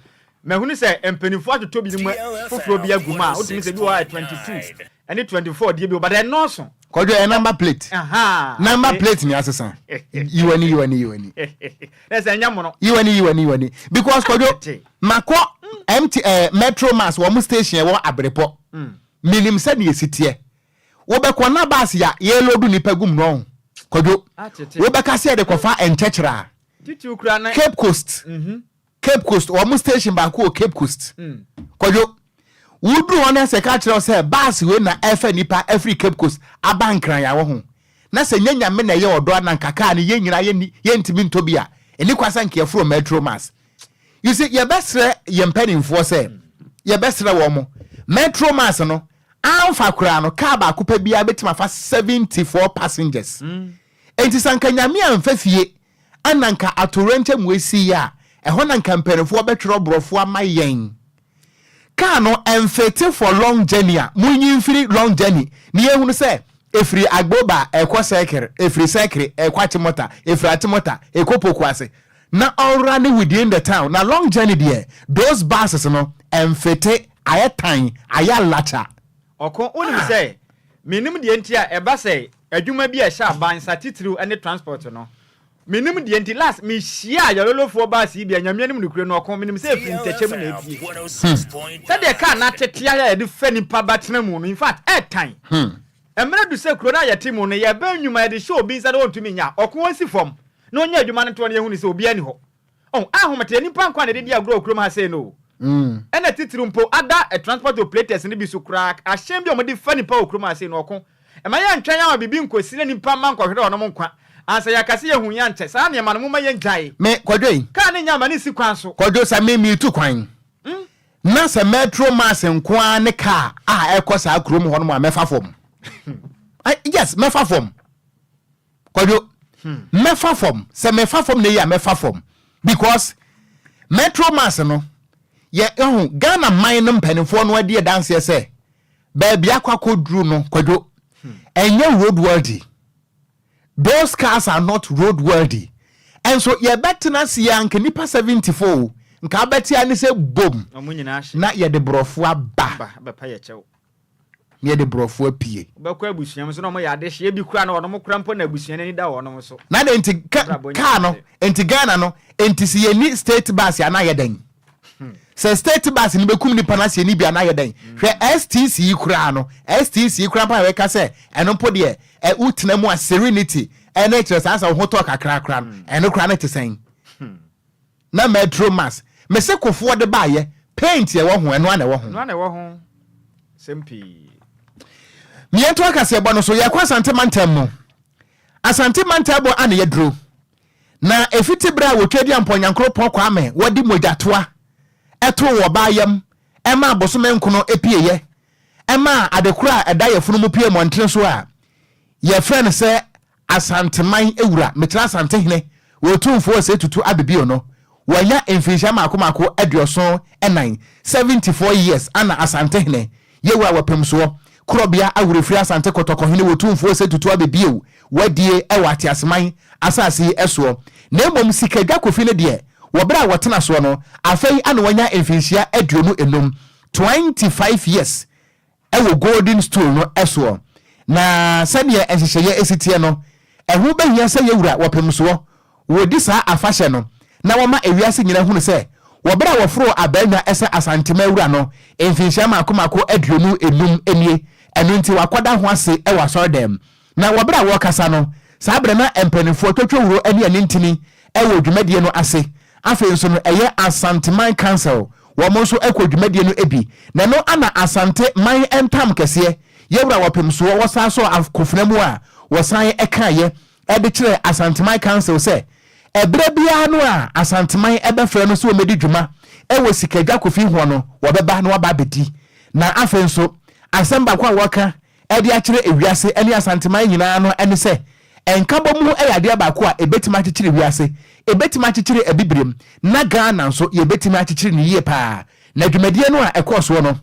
mahunu sɛ mpaninfoɔ atotɔ binom foforɔ bi agu mu a wotumi sɛ bi wɔ hɔ a 22 ɛne 24 deɛ bi wɔ but ɛnnɔɔso. Kwadwo ɛyɛ number plate. Ahaa. Number plate ni asesa. Yiwani yiwani yiwani. Na sɛ ɛnyɛ mono. Yiwani yiwani yiwani because Kwadwo makɔ MT eh, Metro Mass wɔn station ɛwɔ Abrepɔ. Menim sɛdeɛ esi teɛ. Wobɛkɔ na bus ya yɛlodu nipa gum no ɔho Kwadwo wobɛka sɛ yɛde kɔfa nkyɛkyerɛ a Cape Coast Cape Coast wɔn station baako wɔ Cape Coast Kwadwo woduru hɔ na sɛ ka kyerɛ wo sɛ bus wei na ɛfa nipa afiri Cape Coast aba Nkran ya wɔ ho na sɛ nyɛ Nyame na ɛyɛ ɔdɔ a na nka kaa no yɛn nyinaa yɛnni yɛntumi ntɔ bi a ɛni kwa sɛ nka yɛforo Metro Mass. You see yɛbɛsrɛ yɛn mpanimfoɔ sɛ yɛbɛsrɛ wɔn Metro Mass no Amfa koraa no, kaa baako pɛ biara bɛtumi afa 74 passengers. Enti sɛ anka Nyame amfa fie ɛna anka atoyerɛnkyɛm wei siiɛ a, ɛhɔ na anka mpaninfoɔ bɛtwerɛ borɔfo ama yɛn. Kaa no ɛmfete for long journey a, monyi mfiri long journey na yɛnhunu sɛ ɛfiri Agboba ɛrekɔ Sɛkere, ɛfiri Sɛkere ɛrekɔ Achimota, ɛfiri Achimota ɛrekɔ Pokuase na ɔnrane within the town. Na long journey deɛ, those buses no ɛmfete. Ayɛ tan, ayɛ alakya. Ɔko, Wonim sɛ mennim deɛ nti a ɛba sɛ adwuma bi a ɛhyɛ aban nsa titiriw ne transport no. Mennim deɛ nti. Last mehyiaa Yalolofoɔ bus yi bi a Nyame anim nokorɛ no ɔko, menim sɛ ɛfiri ntɛkyɛ mu na ɛpue. Sɛdeɛ car no atete ayɛ a yɛde fa nnipa ba tena mu no, in fact, ɛɛtan. Mmerɛ du sɛ kuro no a yɛte mu no yɛbɛn nnwuma yɛde hyɛ obi nsa na ɔntumi nyɛ a, ɔko ɔnsi fam na ɔnyɛ adwuma no ntoɔ na yɛhunu sɛ obiara nni hɔ. Oh, ahometeɛ, nnipa nkwa na yɛde di agorɔ wɔ kurom ha sei no o. Ɛna titiriw mpo, ada transport operators no bi so koraa, ahyɛn bi a wɔde fa nnipa wɔ kurom ha sei no, ɔko. Mma yɛntwɛn ama biribi nkɔsi na nnipa mma nkɔhwere wɔnom nkwa ansa yɛaka sɛ yɛahu yɛn ankyɛ. Saa nneɛma no, momma yɛngyae. Me, Kwadwo ei. Kaa no nnya mma no nsi kwan so. Kwadwo, sɛ me meretu kwan, na sɛ Metro Mass nko ara ne kaa a ɛkɔ saa kurom hɔnom a, mɛfa fam. Yes, mɛfa fam. Kwadwo, mɛfa fam. Sɛ mɛfa fam na eyi a mɛfa fam because Metro Mass no yɛ ɛho Ghana man no mpanimfoɔ no adi adanseɛ sɛ baabi akɔ akɔduru no Kwadwo ɛnyɛ road worthy. Those cars are not road worthy. Ɛnso yɛbɛtena ase yi a nka nipa 74 o nka abɛte a ne sɛ bom na yɛde borɔfo aba. Na yɛde borɔfo apue. Wobɛkɔ abusua mu nso na wɔyɛ adehyeɛ bi koraa na wɔnom koraa mpo na abusua no ani da wɔnom so. Na adɛn nti ka kaa no nti Ghana no nti sɛ yɛnni state bus a na ayɛ dɛn? Sɛ state bus no bɛkum nipa no ase yɛnni bi a na ayɛ dɛn? Hwɛ STC yi koraa no STC yi koraa mpo a yɛka sɛ ɛno mpo deɛ ɛ wotena mu a serenity ɛne kyerɛ saa sɛ wo ho tɔ kakra koraa no ɛno koraa no te sɛn? na Metro Mass. Mese Kofoɔ de baayɛ, paint ɛwɔ ho, ɛno ara na ɛwɔ ho. Ɛno ara na ɛwɔ ho. Sɛm pii. Miɛnto akaseɛbɔ no so, yɛkɔ Asante mantam mu. Asante mantam bɔ ana yɛduro. Na ɛfiti berɛ a Otwedeampɔn Nyankoropɔn Kwame wɔde mogyatoa too ɔbaa yam maa bosome nkono pieeɛ maa adekorɔ a ɛda yafunu mu pue mmɔntene so a yɛfrɛ no sɛ Asanteman wura, mekyerɛ Asantehene, Otumfoɔ Osei Tutu Abebio no, wanya mfirinhyia mmaako mmaako 74, 74 years, ana Asantehene, Yewura Wapemsoɔ, Korɔbea Aworefiri Asante Kɔtɔkɔhene Otumfoɔ Osei Tutu Abebio wadie wɔ Ateaseman asase yi soɔ. Na mmom Sikadwa Kofi no deɛ, wɔ berɛ a wɔtena soɔ no, afei ana wanya mfinhyia 25, 25 years, wɔ Golden Stool no soɔ. Na sɛdeɛ nhyehyɛeɛ si teɛ no, ɛho bɛhia sɛ yɛwura wɔpem soɔ, wɔdi saa afahyɛ no, na wɔma ewiase nyina hunu sɛ, wɔ berɛ a wɔforoo abannwa sɛ Asantema wura no, mfinhyia mmaako mmaako 25 nie, ɛno nti wɔakɔda ho ase wɔ asɔredɛm. Na wɔ berɛ a wɔrekasa no, saa berɛ na mpaninfoɔ twotwowuro ne anintini wɔ dwumadie no ase. Afei nso no ɛyɛ Asanteman Council, wɔn nso kɔ dwumadie no bi. Na ɛno ana Asante man ntam kɛseɛ, Yɛwura Wɔpemsoɔ wɔsan sɔɔ akofena mu a wɔsan kaeɛ de kyerɛɛ Asanteman Council sɛ ɛberɛ biara no a Asanteman bɛfrɛ no sɛ wɔmmɛdi dwuma wɔ Sikadwa Kofi hoɔ no wɔbɛba na wɔaba abɛdi. Na afei nso asɛm baako a wɔka de akyerɛ ewiase ne Asanteman nyinaa no ne sɛ, nkabɔmu yɛ adeɛ baako a ɛbɛtumi akyekyere wiase, ɛbɛtumi akyekyere Abibirem, na Ghana nso yɛbɛtumi akyekyere no yie pa ara. Na dwumadie no a ɛkɔɔ soɔ no,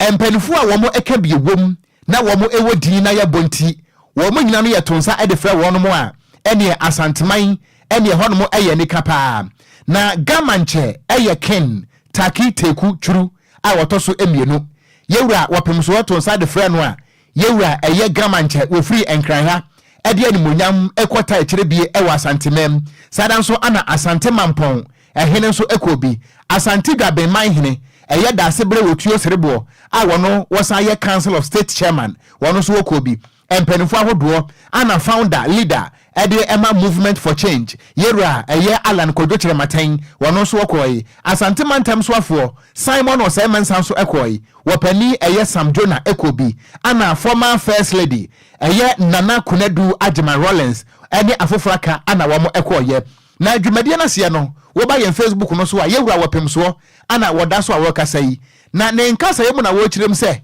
mpaninfoɔ a wɔn ka bi wom na wɔn wɔ din na yɛbɔ nti, wɔn nyinaa no yɛto nsa de frɛ wɔnom a, ɛneɛ Asanteman ɛneɛ hɔnom yɛ anika pa ara. Na Gamankyɛ yɛ Ken Taki Teku Twuru a ɔtɔ so mmienu. Yɛwura wɔpem so to nsa de frɛ no a, Yɛwura ɛyɛ Gramankyɛ wɔfiri Nkran ha de animuonyam kɔ tae kyerɛ bie wɔ Asantemam. Saa da nso ana Asante Mampɔn hene nso kɔɔ bi. Asante Dwaben man hene ɛyɛ Daasebrɛ Wɔtuo Sereboɔ a wɔno wɔsan yɛ Council of State Chairman wɔno nso wɔkɔɔ bi. Mpaninfoɔ ahodoɔ ana founder, leader de ma Movement for Change, Yɛwura ɛyɛ Allan Kwadwo Kyerematen, wɔno nso wɔkɔɔe. Asante Mantam soafoɔ, Simon Osei Mensah nso kɔɔe. Wɔpanin ɛyɛ Sam Jonah kɔɔ bi. Ana former First Lady ɛyɛ Nana Konadu Agyeman Rawlings ne afoforɔ aka ana wɔn kɔɔeɛ. Na dwumadie no aseɛ no, woba yɛn Facebook no so a, Yɛwura Wɔpemsoɔ ana wɔda so a wɔrekasa yi. Na ne nkasaeɛ mu na wɔrekyerɛ mu sɛ,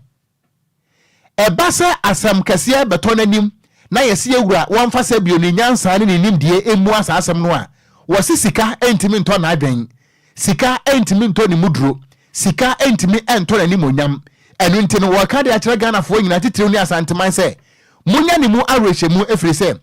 Ɛba sɛ asɛm kɛseɛ bɛtɔ n'anim na yɛse yɛn wura wɔmfa sɛbio ne nyansa ne ne nimdeɛ mmua saa asɛm no a, wɔse sika ntumi ntɔ n'adwen, sika ntumi ntɔ ne mu duro, sika ntumi ntɔ n'animuonyam. Ɛno nti no wɔreka de akyerɛ Ghanafoɔ nyinaa titiriw ne Asanteman sɛ, monya ne mu awerɛhyɛmu ɛfiri sɛ,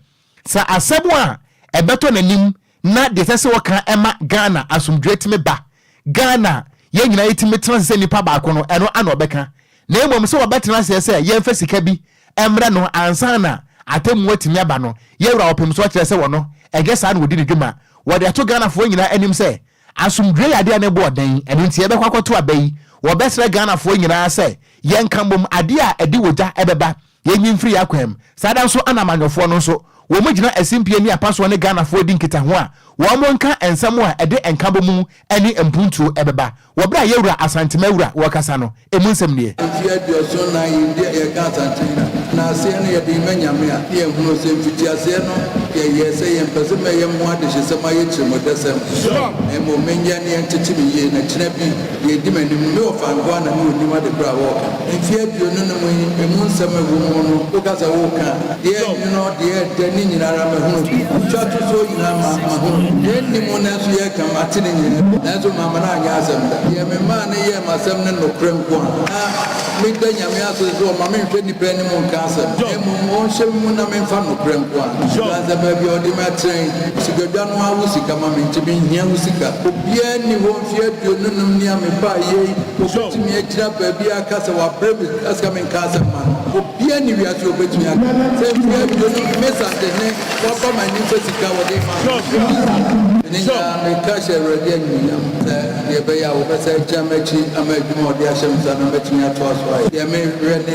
sɛ asɛm a ɛbɛtɔ n'anim na deɛ ɛsɛ sɛ wɔka ma Ghana asomdwoeɛ tumi ba, Ghana yɛn nyinaa yɛtumi tena ase sɛ nnipa baako no, ɛno ana ɔbɛka. Na mmom sɛ wɔbɛtena aseɛ sɛ yɛmfa sika bi mmrɛ no ansa na atemmuo atumi aba no, yɛn wura ɔpem so akyerɛ sɛ wɔno, ɛnyɛ saa na wɔdi ne dwuma. Wɔde ato Ghanafoɔ nyinaa anim sɛ asomdwoeɛ yɛ adeɛ a ne bo ɔden, ɛno nti yɛbɛkɔ akɔto aba yi, wɔbɛsrɛ Ghanafoɔ nyinaa sɛ yɛnka mmom adeɛ a ɛde ogya bɛba Yɛnyi mfiri yɛn akwan mu. Saa da nso na amanyɔfoɔ no nso, wɔn gyina asimpie ne apasoɔ ne Ghanafoɔ di nkitaho a, wɔn nka nsɛm a ɛde nkabɔmu ne mpuntuo bɛba. Wɔ berɛ a Yɛwura Asantema Wura wɔrekasa no, ɛmu nsɛm nie. Mfeɛ 74 yi deɛ yɛka Asante nyina na aseɛ no yɛde rema Nyame a, ne yɛhunu sɛ mfitiaseɛ no yɛyɛɛ sɛ yɛmpɛ sɛ mɛyɛ mo adehyesɛm ayɛ tirimɔdɛsɛm na mmom menyɛ ne yɛntete me yie na kyena bi Deɛ ɛdi m'anim no, me wɔfa nkoa na ne ɔnim ade korɔ a wɔreka. Mfeɛ 25 yi, ɛmu nsɛm a ɛwɔ mu no, woka sɛ woreka a, deɛ ɛnwono, deɛ ɛdɛ, ne nyina ara mahunu bi. Twa tosoɔ nyinaa ma, mahunu bi. Deɛ ɛnni mu nanso yɛreka, mate ne nyinaa bi, nanso mamma no anyɛ asɛm da. Deɛ memaa no yɛɛ m'asɛm ne nokorɛ nko ara. Na meda Nyame ase sɛ ɔmma menhwɛ nnipa anim nka asɛm, na mmom ɔnhyɛ me mu na memfa nokorɛ nko ara. Ɛsiane sɛ baabi a ɔde me atena yi, sikadwa no ara wo sika ma me nti, menhia wo sika. Obiara nni hɔ. Mfe 25 ni a mebaa yei, obetumi agyina baabi aka sɛ wabrɛ me sɛ menka asɛm ma no? Obiara nni wiase a obetumi aka sɛ mfe 25 me Santehene waba m'anim sɛ sika a wɔde rema me no, menni sika. Ne nyinaa meka hyɛ Awurade animuonyam sɛ deɛ ɛbɛyɛ a wɔbɛsan agyina m'akyi ama adwuma a ɔde ahyɛ me nsa no mɛtumi atoa so ayɛ. Deɛ mehwehwɛ ne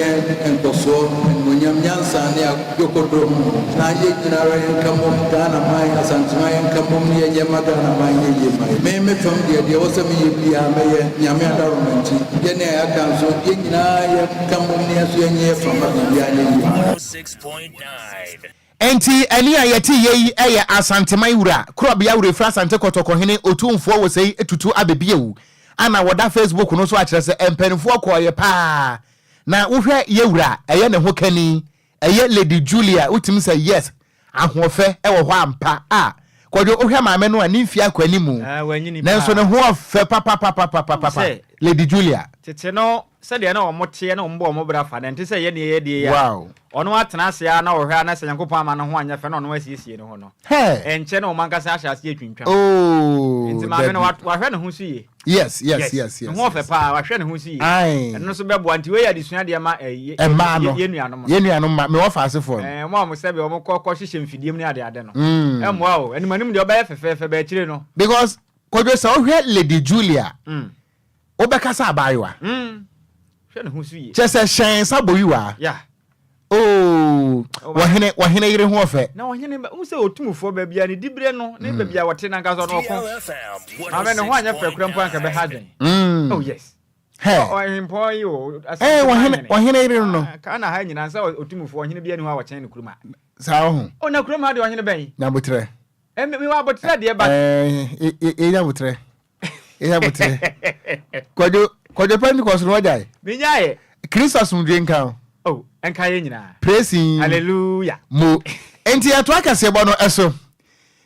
nkɔsoɔ, animuonyam, nyansa ne akokoduro honhom. Na yɛn nyina ara yɛnka mmom, Ghana man, Asanteman yɛnka mmom ne yɛnyɛ mma Ghana man nyɛ yie mma yɛn. Me me fam deɛ, deɛ ɛwɔ sɛ meyɛ biara mɛyɛ, Nyame adaworoma nti. Yɛn a yɛaka nso, yɛn nyinaa yɛnka mmom ne yɛn nso yɛnyɛ yɛn fa mma biribiara nyɛ yie mma yɛn. Enti ɛnne a yɛte yɛ yi yɛ Asanteman wura, Korɔbea Wurefiri Asante Kɔtɔkɔhene Otumfoɔ Osei Tutu Abebiew a na wɔda Facebook no so akyerɛ sɛ mpanimfoɔ kɔɔeɛ paa na wohwɛ yɛ wura ɛyɛ ne ho kani ɛyɛ Lady Julia wotumi sɛ yes ahoɔfɛ ɛwɔ hɔ ampa a Kwadwo wohwɛ maame no a ne mfie akɔ animu Ah, wanyini nanso ne paa. ho ɔfɛ papapapapapa Sɛ Lady Julia. tete no sɛdeɛ na wɔn teɛ na wɔn bɔ wɔn bra fa no ɛnte sɛ yɛn deɛ yɛdeɛ yi a Wow. ɔno atena ase ara na ɔhwɛ ara na sɛ Nyankopɔn ama ne ho anyɛ fɛ na ɔno asiesie ne ho no Hey. ɛnkyɛ na wɔn ankasa ahyɛ aseɛ atwintwam Oh, nti maame no dabi. wahwɛ ne ho so yie. Yes, yes, yes. Ne ho ɔfɛ paa, wahwɛ ne ho so yie. Aye. Ɛno nso bɛboa nti wei yɛ adesua deɛ ma eh, Mmaa no. yɛ nuanom no. Yɛ nuanom ma mewɔ faasefoɔ no. Eh, wɔn a wɔn sɛbi wɔn kɔ kɔ hyehyɛ mfidie mu ne ade ade no. Mm. Ɛmmoa o, anim anim deɛ ɔbɛyɛ fɛfɛɛfɛ bɛ akyire no. Because Kwadwo sɛ wohwɛ Lady Julia, wobɛka sɛ abaayewa. Hwɛ ne ho so yie. Kyɛ sɛ hyɛn nsa boyiwa. Yeah. Oh, wɔhene wɔhene yere ho ɔfɛ. Na ɔhene ba n sɛ otumfoɔ baabi a ne diberɛ no ne baabi a wɔte nankasa ɔno ɔko. Maame ne ho anyɛ fɛ kora mpo anka bɛha adwen. Oh yes. Hey. Ɔhempɔn yi o. Eh, wɔhene wɔhene yere no. Ka na ha nyinaa sɛ otumfoɔ ɔhene bi ani hɔ a wɔkyɛn ne kurom a. Saa ɔho. Oh na kurom ha deɛ ɔhene bɛn. Nyabotrɛ. Eh, me wɔ abotrɛ deɛ ba. Eh, e nyabotrɛ. E nyabotrɛ. Kwadwo Kwadwo Pentecost no wagyae. Menyaeɛ. Kristo asomdwe nka wo. Oh, nka yɛ nyinaa. Praise Hallelujah. Mo. Enti yɛtoa kaseɛbɔ no so.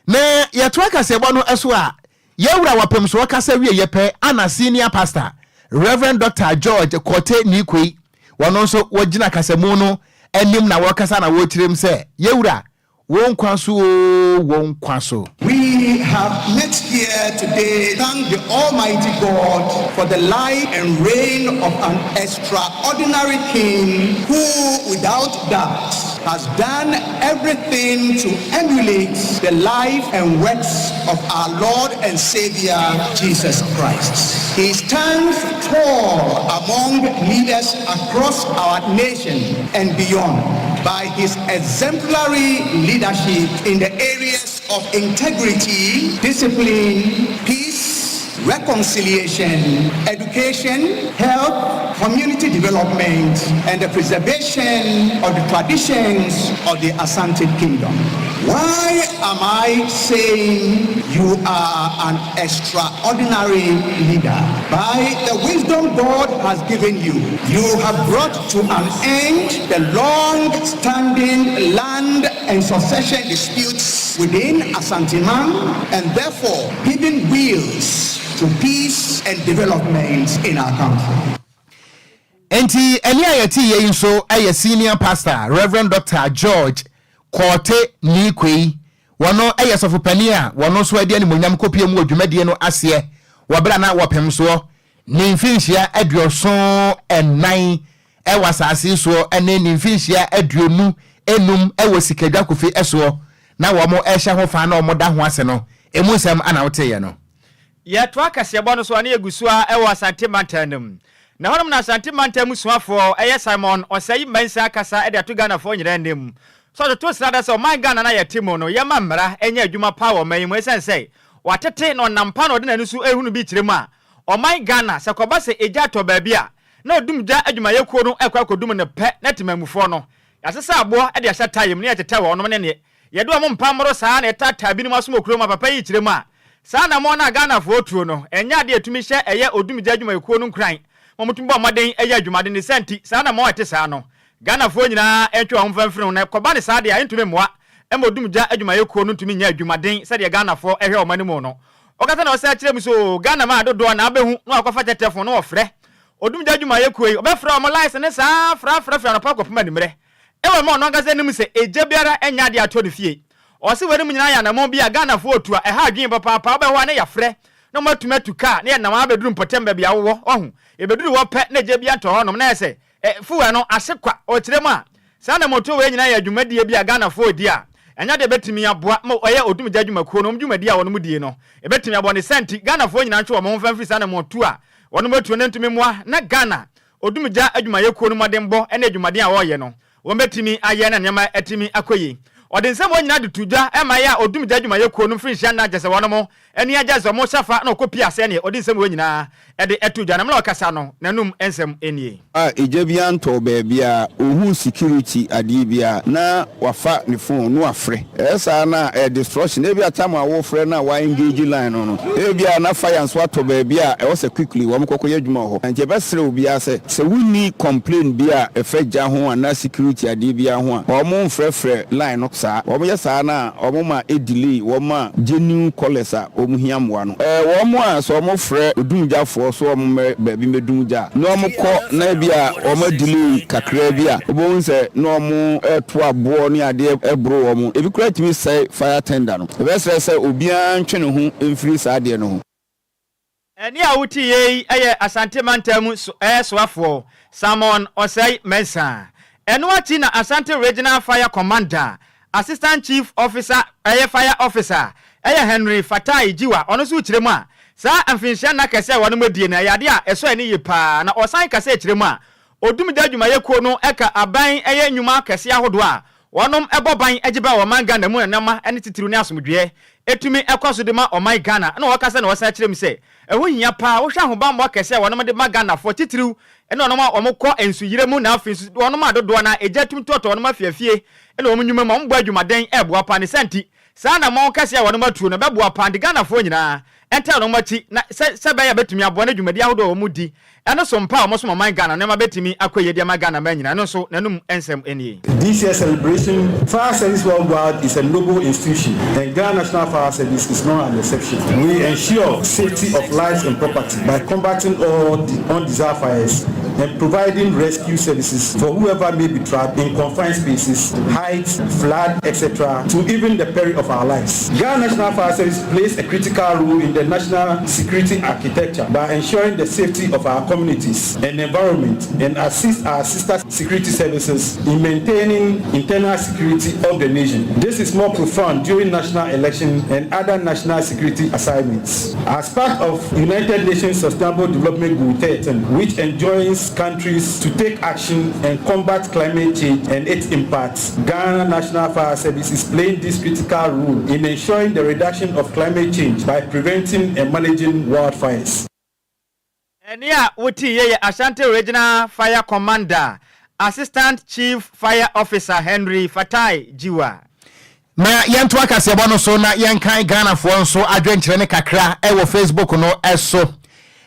Na yɛtoa kaseɛbɔ no so a, yɛwura wɔpem so ɔkasa wie yɛ pɛ ana senior pastor Reverend Dr. George Korte Nikoi wɔno nso wɔgyina kasamu no anim na wɔkasa na wɔkyerɛm sɛ yɛwura Wo nkwa so oo, wo nkwa so. We have met here today thank the Almighty God for the life and reign of an extraordinary king who, without doubt, has done everything to emulate the life and works of our Lord and Savior, Jesus Christ. He stands tall among leaders across our nation and beyond by his exemplary leadership in the areas of integrity, discipline, peace, reconciliation, education, health, community development, and the preservation of the traditions of the Asante Kingdom. Why am I saying you are an extraordinary leader? By the wisdom God has given you, you have brought to an end the long-standing land and succession disputes within Asanteman and therefore given wheels to peace and development in our country. Enti ɛnne a yɛte yɛ yi nso yɛ Senior Pastor Rev. Dɔkta George Korte Nii-Quaye. Wɔno yɛ sɔfopanin a wɔno nso de animuonyam kɔpue mu wɔ dwumadie no aseɛ wɔ berɛ a na wɔpem soɔ ne mfinhyia 74 wɔ asase yi soɔ ne ne mfinhyia 25 wɔ Sikadwa Kofi soɔ na wɔrehyɛ ho fa na wɔda ho ase no, ɛmu nsɛm na woteeɛ no. Yɛtoa kaseɛbɔ no so a na yɛgu so ara wɔ Asante mantam no mu. Na hɔnom na Asante mantam mu suafoɔ ɛyɛ Simon Osei Mensah akasa de ato Ghanafoɔ nyinaa anim sɛ ɔtoto srada sɛ ɔman Ghana no a yɛte mu no yɛmma mmara nyɛ adwuma paa wɔ ɔman yi mu ɛsiane sɛ watete na ɔnam pa na ɔde n'ani so rehunu bi kyerɛ mu a ɔman Ghana sɛ kɔba sɛ egya tɔ baabi a na odumgya adwumayɛkuo no rekɔ akɔdum no pɛ na temanmufoɔ no yɛasesa aboɔ de ahyɛ taeɛ mu na yɛtetɛ wɔnom ne neɛ Yɛde wɔn mpa mmoro saa na yɛtaataa binom asom wɔ kurom a papa yi kyerɛ mu a, saa anammɔn no a Ghanafoɔ tuo no, ɛnyɛ adeɛ a ɛtumi hyɛ ɛyɛ odumgya adwumayɛkuo no nkuran ma wɔtumi bɔ mmɔden yɛ adwumaden. Ne saa nti, saa anammɔn a ɛte saa no, Ghanafoɔ nyinaa ntwe wɔn ho mfa mfiri ho na ɛkɔba no saa deɛ a, ɛntumi mmoa ma odumgya adwumayɛkuo no ntumi nyɛ adwumaden sɛdeɛ Ghanafoɔ hwɛ wɔn anim no. Ɔkasa na ɔsan kyerɛ mu sɛ, Oo, Ghana maa dodoɔ na abɛhu na wɔakɔfa kyɛtɛfon na wɔfrɛ odumgya adwumayɛkuo yi, wɔbɛfrɛ wɔn lines no saa frafra firi anɔpa kɔpem anwummerɛ. Ɛwɔ mu a ɔno ankasa nim sɛ egya biara nyɛ adeɛ atɔ ne fie. Ɔse weinom nyinaa yɛ anamɔn bi a Ghanafoɔ retu a ɛha adwene papaapa, wobɛhɔ a na yɛafrɛ na wɔatumi atu kaa na yɛnam ara abɛduru mpɔtam baabi a wowɔ, wahu. Yɛbɛduru hɔ pɛ na egya biara ntɔ hɔnom na ayɛ sɛ ɛ, fuel no ahye kwa. Ɔkyerɛ mu a, saa anamɔntuo wei nyinaa yɛ dwumadie bi a Ghanafoɔ redi a ɛnyɛ adeɛ a ɛbɛtumi aboa ma ɛyɛ odumgya adwumakuo no wɔn dwumadie a wɔnom die no ɛbɛtumi aboa ne saa nti Ghanafoɔ nyinaa ntwe wɔn ho mfa mfiri saa anammɔntuo a wɔnom atuo no ntumi mmoa na Ghana odumgya adwumayɛkuo no mmɔdenbɔ ne adwumaden a wɔreyɛ no wɔbɛtumi ayɛ na nneɛma atumi akɔ yie. Ɔde nsɛm wɔ nyinaa de to dwa ma ɛyɛ a odumgya adwumayɛkuo no mfirinhyia nna kyɛ sɛ wɔnom ani agye sɛ wɔhyɛ fa na wɔkɔ pie aseɛ neɛ ɔde nsɛm wɔ nyinaa de to dwa na mmerɛ a ɔkasa no n'anum nsɛm nie. A egya biara ntɔɔ baabiara, ohuu security adeɛ biara na wafa ne phone na wafrɛ. Ɛyɛ saa no a ɛyɛ destruction. Ebia time a worefrɛ no a wa engage line no no, ebia na fire nso atɔ baabi a ɛwɔ sɛ quickly wɔn kɔ kɔyɛ adwuma wɔ hɔ. Nti yɛbɛsrɛ obiara sɛ, sɛ wonni complain bi a ɛfa gya ho anaa security adeɛ biara ho a, wɔn mfrɛfrɛ line no saa. Wɔn yɛ saa no a, wɔn ma e delay wɔn a genuine callers a wɔn hia mmoa no. Ɛɛ wɔn a sɛ wɔn frɛ odumgyafoɔ so wɔn mmɛ baabi mmɛdum gya a, na wɔn kɔ na ebia wɔn a delay kakraa bi a, wobɛhu sɛ na wɔn reto aboɔ ne adeɛ boro wɔn. Ebi koraa tumi sɛe fire tender no. Yɛbɛsrɛ sɛ obiara ntwe ne ho mfiri saa adeɛ no ho. Ɛnne a wotiiɛ yi yɛ Asante Mantam soafoɔ Simon Osei Mensah. Ɛno akyi na Ashanti Regional Fire Commander, Assistant Chief Officer ɛyɛ Fire Officer ɛyɛ Henry Fatai Jiwa, ɔno nso kyerɛ mu a, saa mfinhyia nna kɛseɛ a wɔnom adie no ɛyɛ adeɛ a ɛsɔ ani yie paa na ɔsan kasa kyerɛ mu a, Odumgya adwumayɛkuo no ka aban ɛyɛ nnwuma akɛseɛ ahodoɔ a wɔnom bɔ ban gye ba ɔman Ghana mu na nneɛma ne titiriw ne asomdwoeɛ tumi kɔ so de ma ɔman Ghana na wɔkasa na wɔsan kyerɛ mu sɛ ɛho hia paa wohwɛ ahobanbɔ akɛseɛ a wɔnom de ma Ghanafoɔ titiriw ne wɔnom a wɔn kɔ nsuyire mu na afei nso wɔnom a dodoɔ no ara egya tumi tɔtɔ wɔnom afiafie ne wɔn nnwuma mu a wɔn bɔ adwumaden ɛboa paa ne saa nti saa anammɔn kɛseɛ a wɔnom atuo no ɛbɛboa paa nti Ghanafoɔ nyinaa Ɛntaa wɔn akyi, na sɛ sɛ ɛbɛyɛ a bɛtumi aboa na dwumadi ahodoɔ a wɔn di ɛno so mpa a wɔn som ɔman Ghana nneɛma bɛtumi akɔ yie de ama Ghana man nyinaa, ɛno nso n'anum nsɛm nie. This year's celebration, Fire Service Worldwide is a noble institution and Ghana National Fire Service is not an exception. We ensure safety of lives and property by combating all the undesired fires and providing rescue services for whoever may be trapped in confined spaces, heights, flood, etc., to even the peril of our lives. Ghana National Fire Service plays a critical role in the national security architecture by ensuring the safety of our communities and environment and assist our sister security services in maintaining internal security of the nation. This is more profound during national election and other national security assignments. As part of United Nations Sustainable Development Goal 13, which enjoins countries to take action and combat climate change and its impacts, Ghana National Fire Service is playing this critical role in ensuring the reduction of climate change by preventing and managing wildfires. Ɛnne a wotiiɛ yɛ Ashanti Regional Fire Commander, Assistant Chief Fire Officer Henry Fatai Jiwa. Ma yɛntoa kaseɛbɔ no so na yɛnkan Ghanafoɔ nso adwenkyerɛ no kakra wɔ Facebook no so.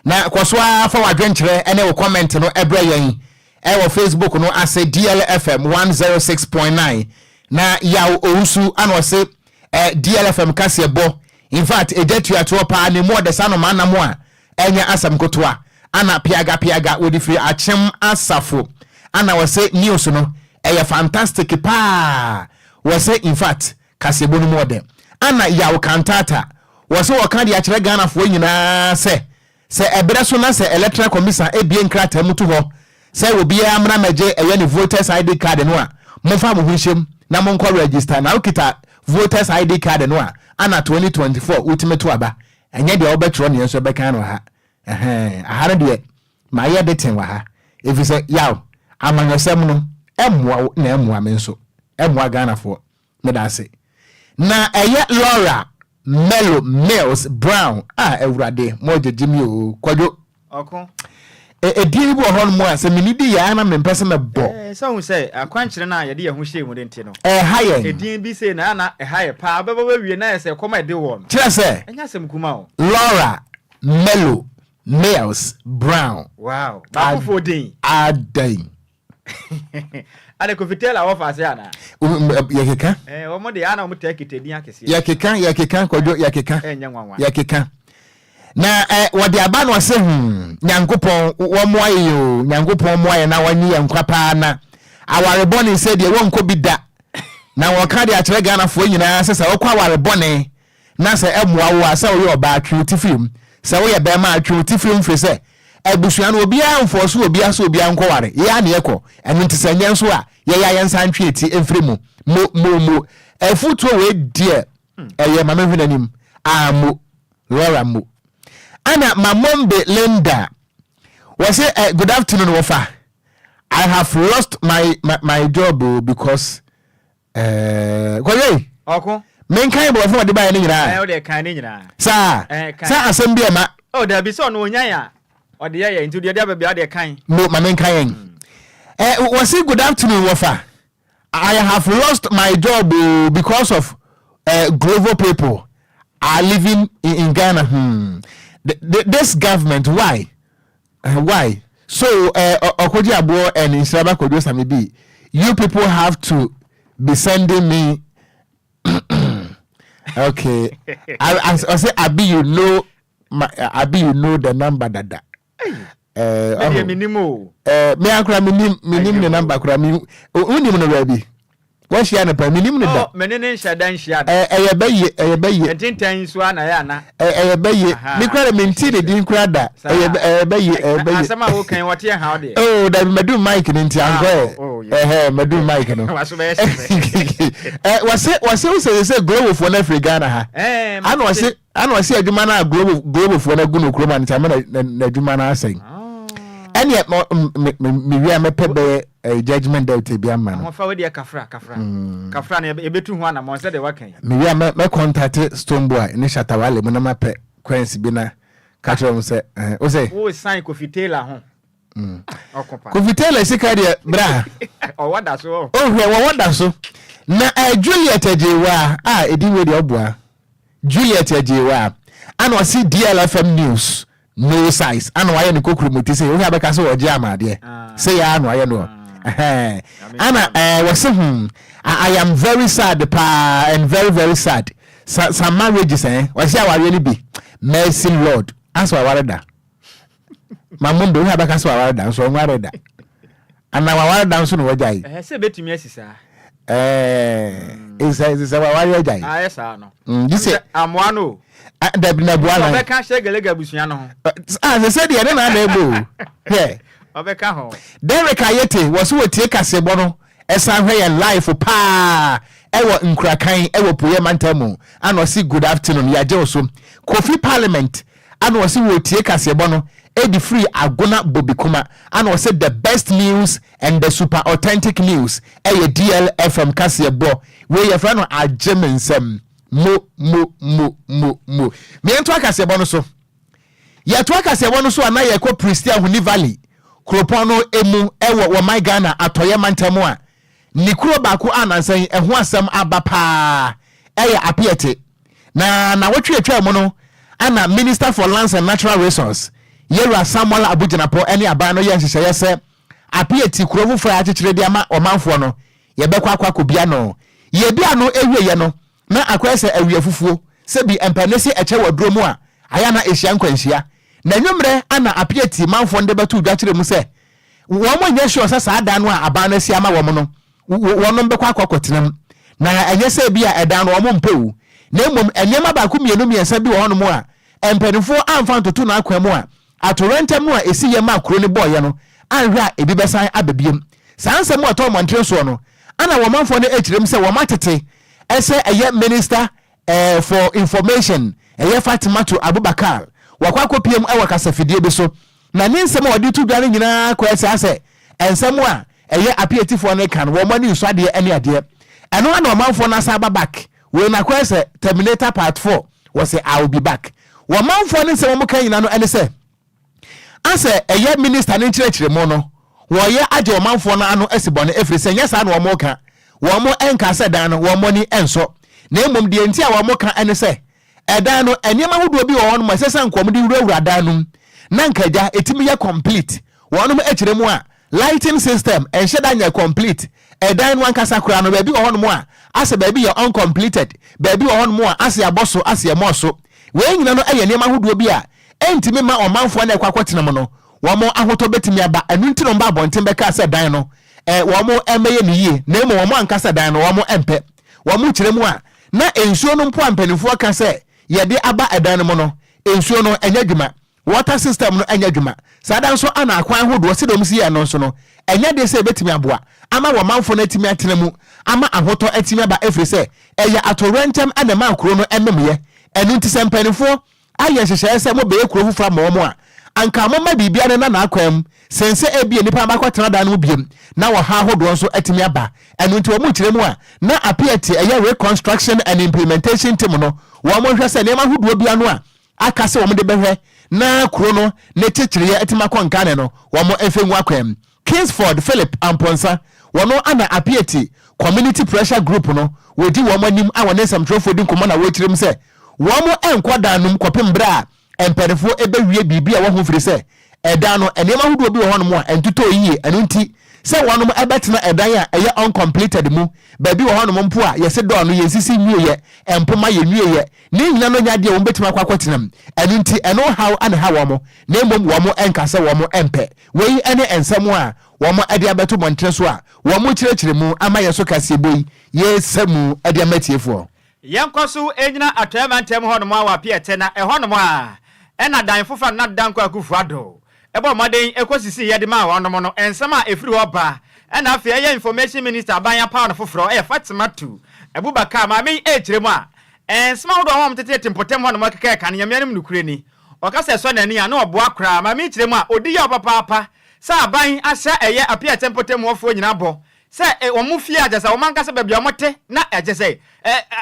Na kɔ so ara fa w'adwenkyerɛ ne wo comment no brɛ yɛn wɔ Facebook no ase DLFM 106.9. Na Yaw Owusu ana ɔse eh, DLFM kaseɛbɔ, in fact egya tuatoɔ paa na emu ɔdɛ saa nnomaa nam a ɛnyɛ asɛm kotoa ana piaga piaga wɔde firi akyem asafo ana wɔse news no ɛyɛ fantastic paa wɔse in fact kaseɛbɔ no mu ɔdɛ ana yaw kantata wɔse wɔka de akyerɛ Ghanafoɔ nyinaa sɛ Sɛ ɛberɛ so na sɛ Electoral Commission abue nkrataa mu to hɔ sɛ obiara mmra mmɛgye ɛyɛ ne voters ID card no a, momfa mo ho nhyɛm na monkɔ register. Na wokita voters ID card no a, ana 2024 wotumi to aba. Ɛnyɛ deɛ wobɛtwerɛ neɛ nso ɛbɛkan no ha. Ɛhɛn, aha no deɛ mayɛ de ten wɔ ha. Ɛfiri sɛ, yaw, amanyɔsɛm no, ɛmmoa wo na ɛmmoa me nso. Ɛmmoa Ghanafoɔ. Meda ase. Na ɛyɛ Laura Mello Mills Brown a awurade mo gyegye mi o kwadwo. Ɔko. Edin bi wɔ hɔ nom a sɛ mene di yɛ a na mempɛ sɛ mɛbɔ. Ɛɛ sɛ ohun sɛ akwankyerɛ no a yɛde yɛn ho hyɛɛ mu no nti no. Ɛha yɛn. Edin bi sei na na ɛha yɛ paa wobɛbɔ bɛwie na ayɛ sɛ ɛkɔm a ɛde woɔ no. Kyerɛ sɛ. Ɛnyɛ asɛm kuma o. Laura Mello Mills Brown. Wow baakofoɔ din. Adɛn. Ade Kofi Taylor wɔ faase ana? Yɛkeka. Eh, wɔn de ana wɔn taa kita din akɛseɛ. Yɛkeka, yɛkeka, kwadwo, yɛkeka. Ɛnyɛ nwanwa. Yɛkeka. Na ɛ wɔde aba no ɔsɛ hmm Nyankopɔn wɔmmoa yɛ o Nyankopɔn mmoa yɛ na wɔnye yɛn nkwa paa na aware bɔne sɛ deɛ wɔnkɔ bi da na wɔka de akyerɛ Ghanafoɔ nyinaa sɛ sɛ wɔkɔ aware bɔne Na sɛ ɛmmoa wo a, sɛ woyɛ ɔbaa, twe wo ti firi mu. Sɛ woyɛ barima a, twe wo ti firi mu firi sɛ, abusua no, obiara mfɔɔso obiara sɛ obiara nkɔware. Yɛ ara na yɛkɔ. Ɛno nti sɛ ɛnyɛ nso a, yɛyɛ a yɛnsan ntwe yɛn ti mfiri mu. Mo, mo, mo. Afutuo wei deɛ ɛyɛ ma menhwɛ n'anim ah mo Laura mo. Ɛna Mamombe Linda wɔse eh, good afternoon wɔfa I have lost my my, my job o because eh, kɔyɛ Ɔko. Menkan borɔfo a ɔde baeɛ no nyinaa. Ɛɛ wode kan ne nyinaa. Saa Ɛɛ kan. sɛ asɛm bi ɛma. Oh dabi sɛ ɔno onyan a ɔde yɛ yɛ nti deɛ ɔde aba biara ɔde kan. Mo ma menka yɛn. Eh, wɔse good afternoon wɔfa. I have lost my job oh, because of Glovo people are living in, in Ghana. The, the, this government, why? Why? So, Okoji Abuo and Nsiraba Kojo Samibi, you people have to be sending me. Okay. I say, Abi, you know, my, Abi, you know the number, Dada. Eh, me deɛ menim o. Eh, me akora menim menim ne number kora me wonim no baabi. Wahyia no pɛ menim no da. Oh, me ne ne nhyɛ da nhyia da. Eh, ɛyɛ bɛye ɛyɛ bɛye. Ntintan nso a na ɛyɛ ana. Eh, ɛyɛ bɛye. Me kora de mente ne din kora da. Ɛyɛ ɛyɛ bɛye ɛyɛ bɛye. Asɛm a wokan wɔte ɛha wo deɛ. Oh, dabi madu mic no nti ankɔ ɛ. Oh, Ɛhɛ madu mic no. Waso bɛyɛ hyɛ. Eh, wɔse wɔse wosɛ sɛ globofoɔ no afiri Ghana ha. Eh, Ana wɔse Ana ɔse adwuma no a Globo Globofoɔ no agu no kurom a no nti ama n'adwuma no asɛe. Ɛneɛ mewie a mɛpɛ bɛyɛ eh, judgement debt bi ama no. Ahofa wo deɛ kafra kafra. Kafra no yɛbɛtu ho anamɔn sɛdeɛ waka yi. Mewie a mɛ contact Stonebwoy ne Shatta Wale mu na mapɛ coins bi na ka kyerɛ wɔn sɛ eh, wo sɛ. Wo sign Kofi Taylor ho. Kofi Taylor sika deɛ bra. Ɔwɔ da so. Ohwɛ wɔwɔ da so. Na eh, Juliet Agyewa a ɛdi wei deɛ ɔboa. Juliet Agyewa ana ɔse DLFM news no size ana wayɛ ne kokuromoti sɛ wohwɛ abɛka sɛ ɔgye ama adeɛ sɛ yɛ ana wayɛ no ɛhɛn ana ɛɛ wɔse I, I am very sad paa and very very sad sa some marriages eh wɔse awareɛ no bi mercy lord asɛ waware da ma mo ndo wohwɛ abɛka sɛ waware da nso ɔnware da ana waware da nso na wagyae Ɛhɛ sɛ ebetumi asi saa. ɛɛ nsɛ nsɛ waware agyae Ayɛ saa no. Gye sɛ Amoa no o. Ah, dabi na boa na Ɔbɛka hyɛ gelega abusua no ho. Ah, sɛ sɛ deɛ ne na na ɛbɔ o hwɛ Ɔbɛka ho. Derek Ayete wɔ so wɔtie kaseɛbɔ no ɛsan hwɛ yɛn live paa ɛwɔ nkurakan ɛwɔ Pueyɛ mantam mu ana ɔse good afternoon yɛagye wo so Kofi Parliament ana ɔse wɔtie kaseɛbɔ no ɛdi firi Agona Bobikuma ana ɔse the best news and the super authentic news ɛyɛ DLFM kaseɛbɔ wei yɛfrɛ no agye me nsɛm mo mo mo mo mo meɛnto akaseɛbɔ no so yɛto akaseɛbɔ no so a na yɛkɔ Prestea Huni Valley kuropɔn no emu ɛwɔ wɔman Ghana atɔyɛ mantam a ne kuro baako a nansa yi ɛho asɛm aba paa ɛyɛ Apiate na nawɔtwe atwa mu no ana Minister for Lands and Natural Resource Yɛwura Samuel Abu Jinapor ɛne aban no yɛ nhyehyɛeɛ sɛ Apiate kuro foforɔ a akyekyere de ama ɔmanfoɔ no yɛbɛkɔ akɔ akɔbia no yɛbia no ɛwieɛ no na akɔyɛ sɛ awia fufuo sɛbi mpɛne se ɛkyɛ wɔ aduro mu a ayɛ na ɛhyia nkwanhyia na nwummerɛ ana Apiate manfoɔ no de bɛto dwa kyerɛ mu sɛ wɔn nyɛ sure sɛ saa dan no a aban no asi ama wɔn no wɔnom bɛkɔ akɔ akɔtena mu na ɛnyɛ sɛ bi a ɛdan no wɔn mpɛ o na mmom nneɛma baako mmienu mmiɛnsa bi wɔ hɔnom a mpanimfoɔ amfa ntoto n'akwan mu a atorɛntɛm no a ɛsi yɛ ma kuro no bɔɔyɛ no anhwɛ a ebi bɛsan aba biem saa nsɛm a ɛtɔ mmɔnten soɔ no ana wɔn manfoɔ no akyerɛ mu sɛ wɔn atete ɛsɛ ɛyɛ minister for information ɛyɛ Fatimatu Abubakar wakɔ akɔpiem ɛwɔ kasafidie bi so na ne nsɛm a wɔde to dwa no nyinaa kɔ ɛsɛ asɛ nsɛm a ɛyɛ apiatifoɔ no ka no wɔn ani nsɔ adeɛ ne adeɛ ɛno ana ɔmanfoɔ no asa aba back wei na kɔ sɛ Terminator part 4 wɔsɛ I will be back wɔmanfoɔ no nsɛm a wɔka nyinaa no ɛne sɛ asɛ ɛyɛ minister ne nkyerɛkyerɛmu no wɔyɛ agye ɔmanfoɔ no ano asi bɔne ɛfiri sɛ nyɛ saa na wɔn ka wɔn nka sɛ dan no wɔn ani nsɔ na mmom deɛ nti a wɔn ka ɛne sɛ ɛdan no nneɛma ahodoɔ bi wɔ hɔ nom a ɛsɛ sɛ nkɔm de wurawura dan no mu na nkagya ɛtumi yɛ complete wɔnom akyerɛ mu a lighting system ɛnhyɛ da nyɛ complete ɛdan no ankasa koraa no baabi wɔ hɔnom a asɛ baabi yɛ uncompleted baabi wɔ hɔnom a asɛ abɔ so asɛ ɛmɔ so wei nyina no ɛyɛ nneɛma ahodoɔ bi a ɛntumi ma ɔmanfoɔ no ɛkɔ akɔtena mu no wɔn ahotɔ bɛtumi aba ɛno nti na wɔn ba abɔnten bɛka sɛ dan no ɛ wɔn ɛmɛyɛ ne yie na mmom wɔn ankasa dan no wɔn ɛmpɛ wɔn kyerɛ mu a na nsuo no mpo a mpanimfoɔ ka sɛ yɛde aba ɛdan no mu no nsuo no ɛnyɛ adwuma. Water system no nyɛ adwuma. Saa da nso ana akwan ahodoɔ sɛdeɛ wɔn si yɛɛ no nso no, ɛnyɛ adeɛ sɛ ɛbɛtumi aboa ama wɔn manfoɔ no atumi atena mu ama ahotɔ atumi aba ɛfiri sɛ ɛyɛ atoyerɛnkyɛm na ɛmaa kuro no memyɛ. Ɛno nti sɛ mpanimfoɔ ayɛ nhyehyɛeɛ sɛ mobɛyɛ kuro foforɔ ama wɔn a, anka momma biribiara nna n'akwan mu sen sɛ ebia nnipa no bɛakɔtena dan no mu biom na ɔhaw ahodoɔ nso atumi aba. Ɛno nti wɔn kyerɛ mu a na Apiati ɛyɛ Reconstruction and Implementation Team no wɔn nhwɛ sɛ nneɛma ahodoɔ bi ano a aka sɛ wɔn de bɛhwɛ na kuro no ne kyekyereɛ atumi akɔ nkane no wɔn mfa ngu akwan mu. Kingsford Philip Amponsah, wɔno ana Apiati Community Pressure Group no wɔdi wɔn anim a wɔne nsɛmtwerɛfoɔ di nkɔmmɔ na wɔrekyerɛ mu sɛ wɔn nkɔ dan no mu kɔpem berɛ a mpaninfoɔ bɛwie biribi a wɔho firi sɛ ɛdan no nneɛma ahodoɔ bi wɔ hɔnom a ɛntotɔɔ yie ɛno nti sɛ wɔnom bɛtena ɛdan a ɛyɛ uncompleted mu baabi wɔ hɔnom mpo a yɛse dɔɔ no yɛnsisi nwieɛ mpoma yɛnwieɛ ne nyina no nyɛ adeɛ a wɔn bɛtumi akɔ akɔtena mu ɛno nti ɛno haw na ɛha wɔn na mmom wɔn nka sɛ wɔn mpɛ wei ne nsɛm a wɔn de abɛto mmɔntene so a wɔn kyerɛkyerɛ mu ama yɛn so kaseɛbɔ yi yɛsa mu de ama atiefoɔ. Yɛnkɔ so nnyina Atɔeɛ Mantam hɔnom a wɔ Apiɛtɛ na ɛhɔnom a ɛna dan foforɔ a Nana Dankwa Akufo Addo bɔɔ mmɔden kɔsisiiɛ de maa wɔnom no, nsɛm a ɛfiri hɔ ba ɛna afei ɛyɛ Information Minister aban apaw no foforɔ ɛyɛ Fatimatu Abubakar maame yi ɛrekyerɛ mu a nsɛm ahodoɔ a wɔn teteete mpɔtam hɔnom ɛkeka ɛka no Nyame anim nokorɛ ni ɔka sɛ ɛsɔ n'ani a na ɔboa koraa maame yi kyerɛ mu a ɔdi yaw papaapa sɛ aban ahyɛ ɛyɛ Apiɛtɛ mpɔtam hɔfoɔ nyinaa bɔ Sɛ wɔn fie a kyerɛ sɛ wɔn ankasa baabi a wɔte na kyerɛ sɛ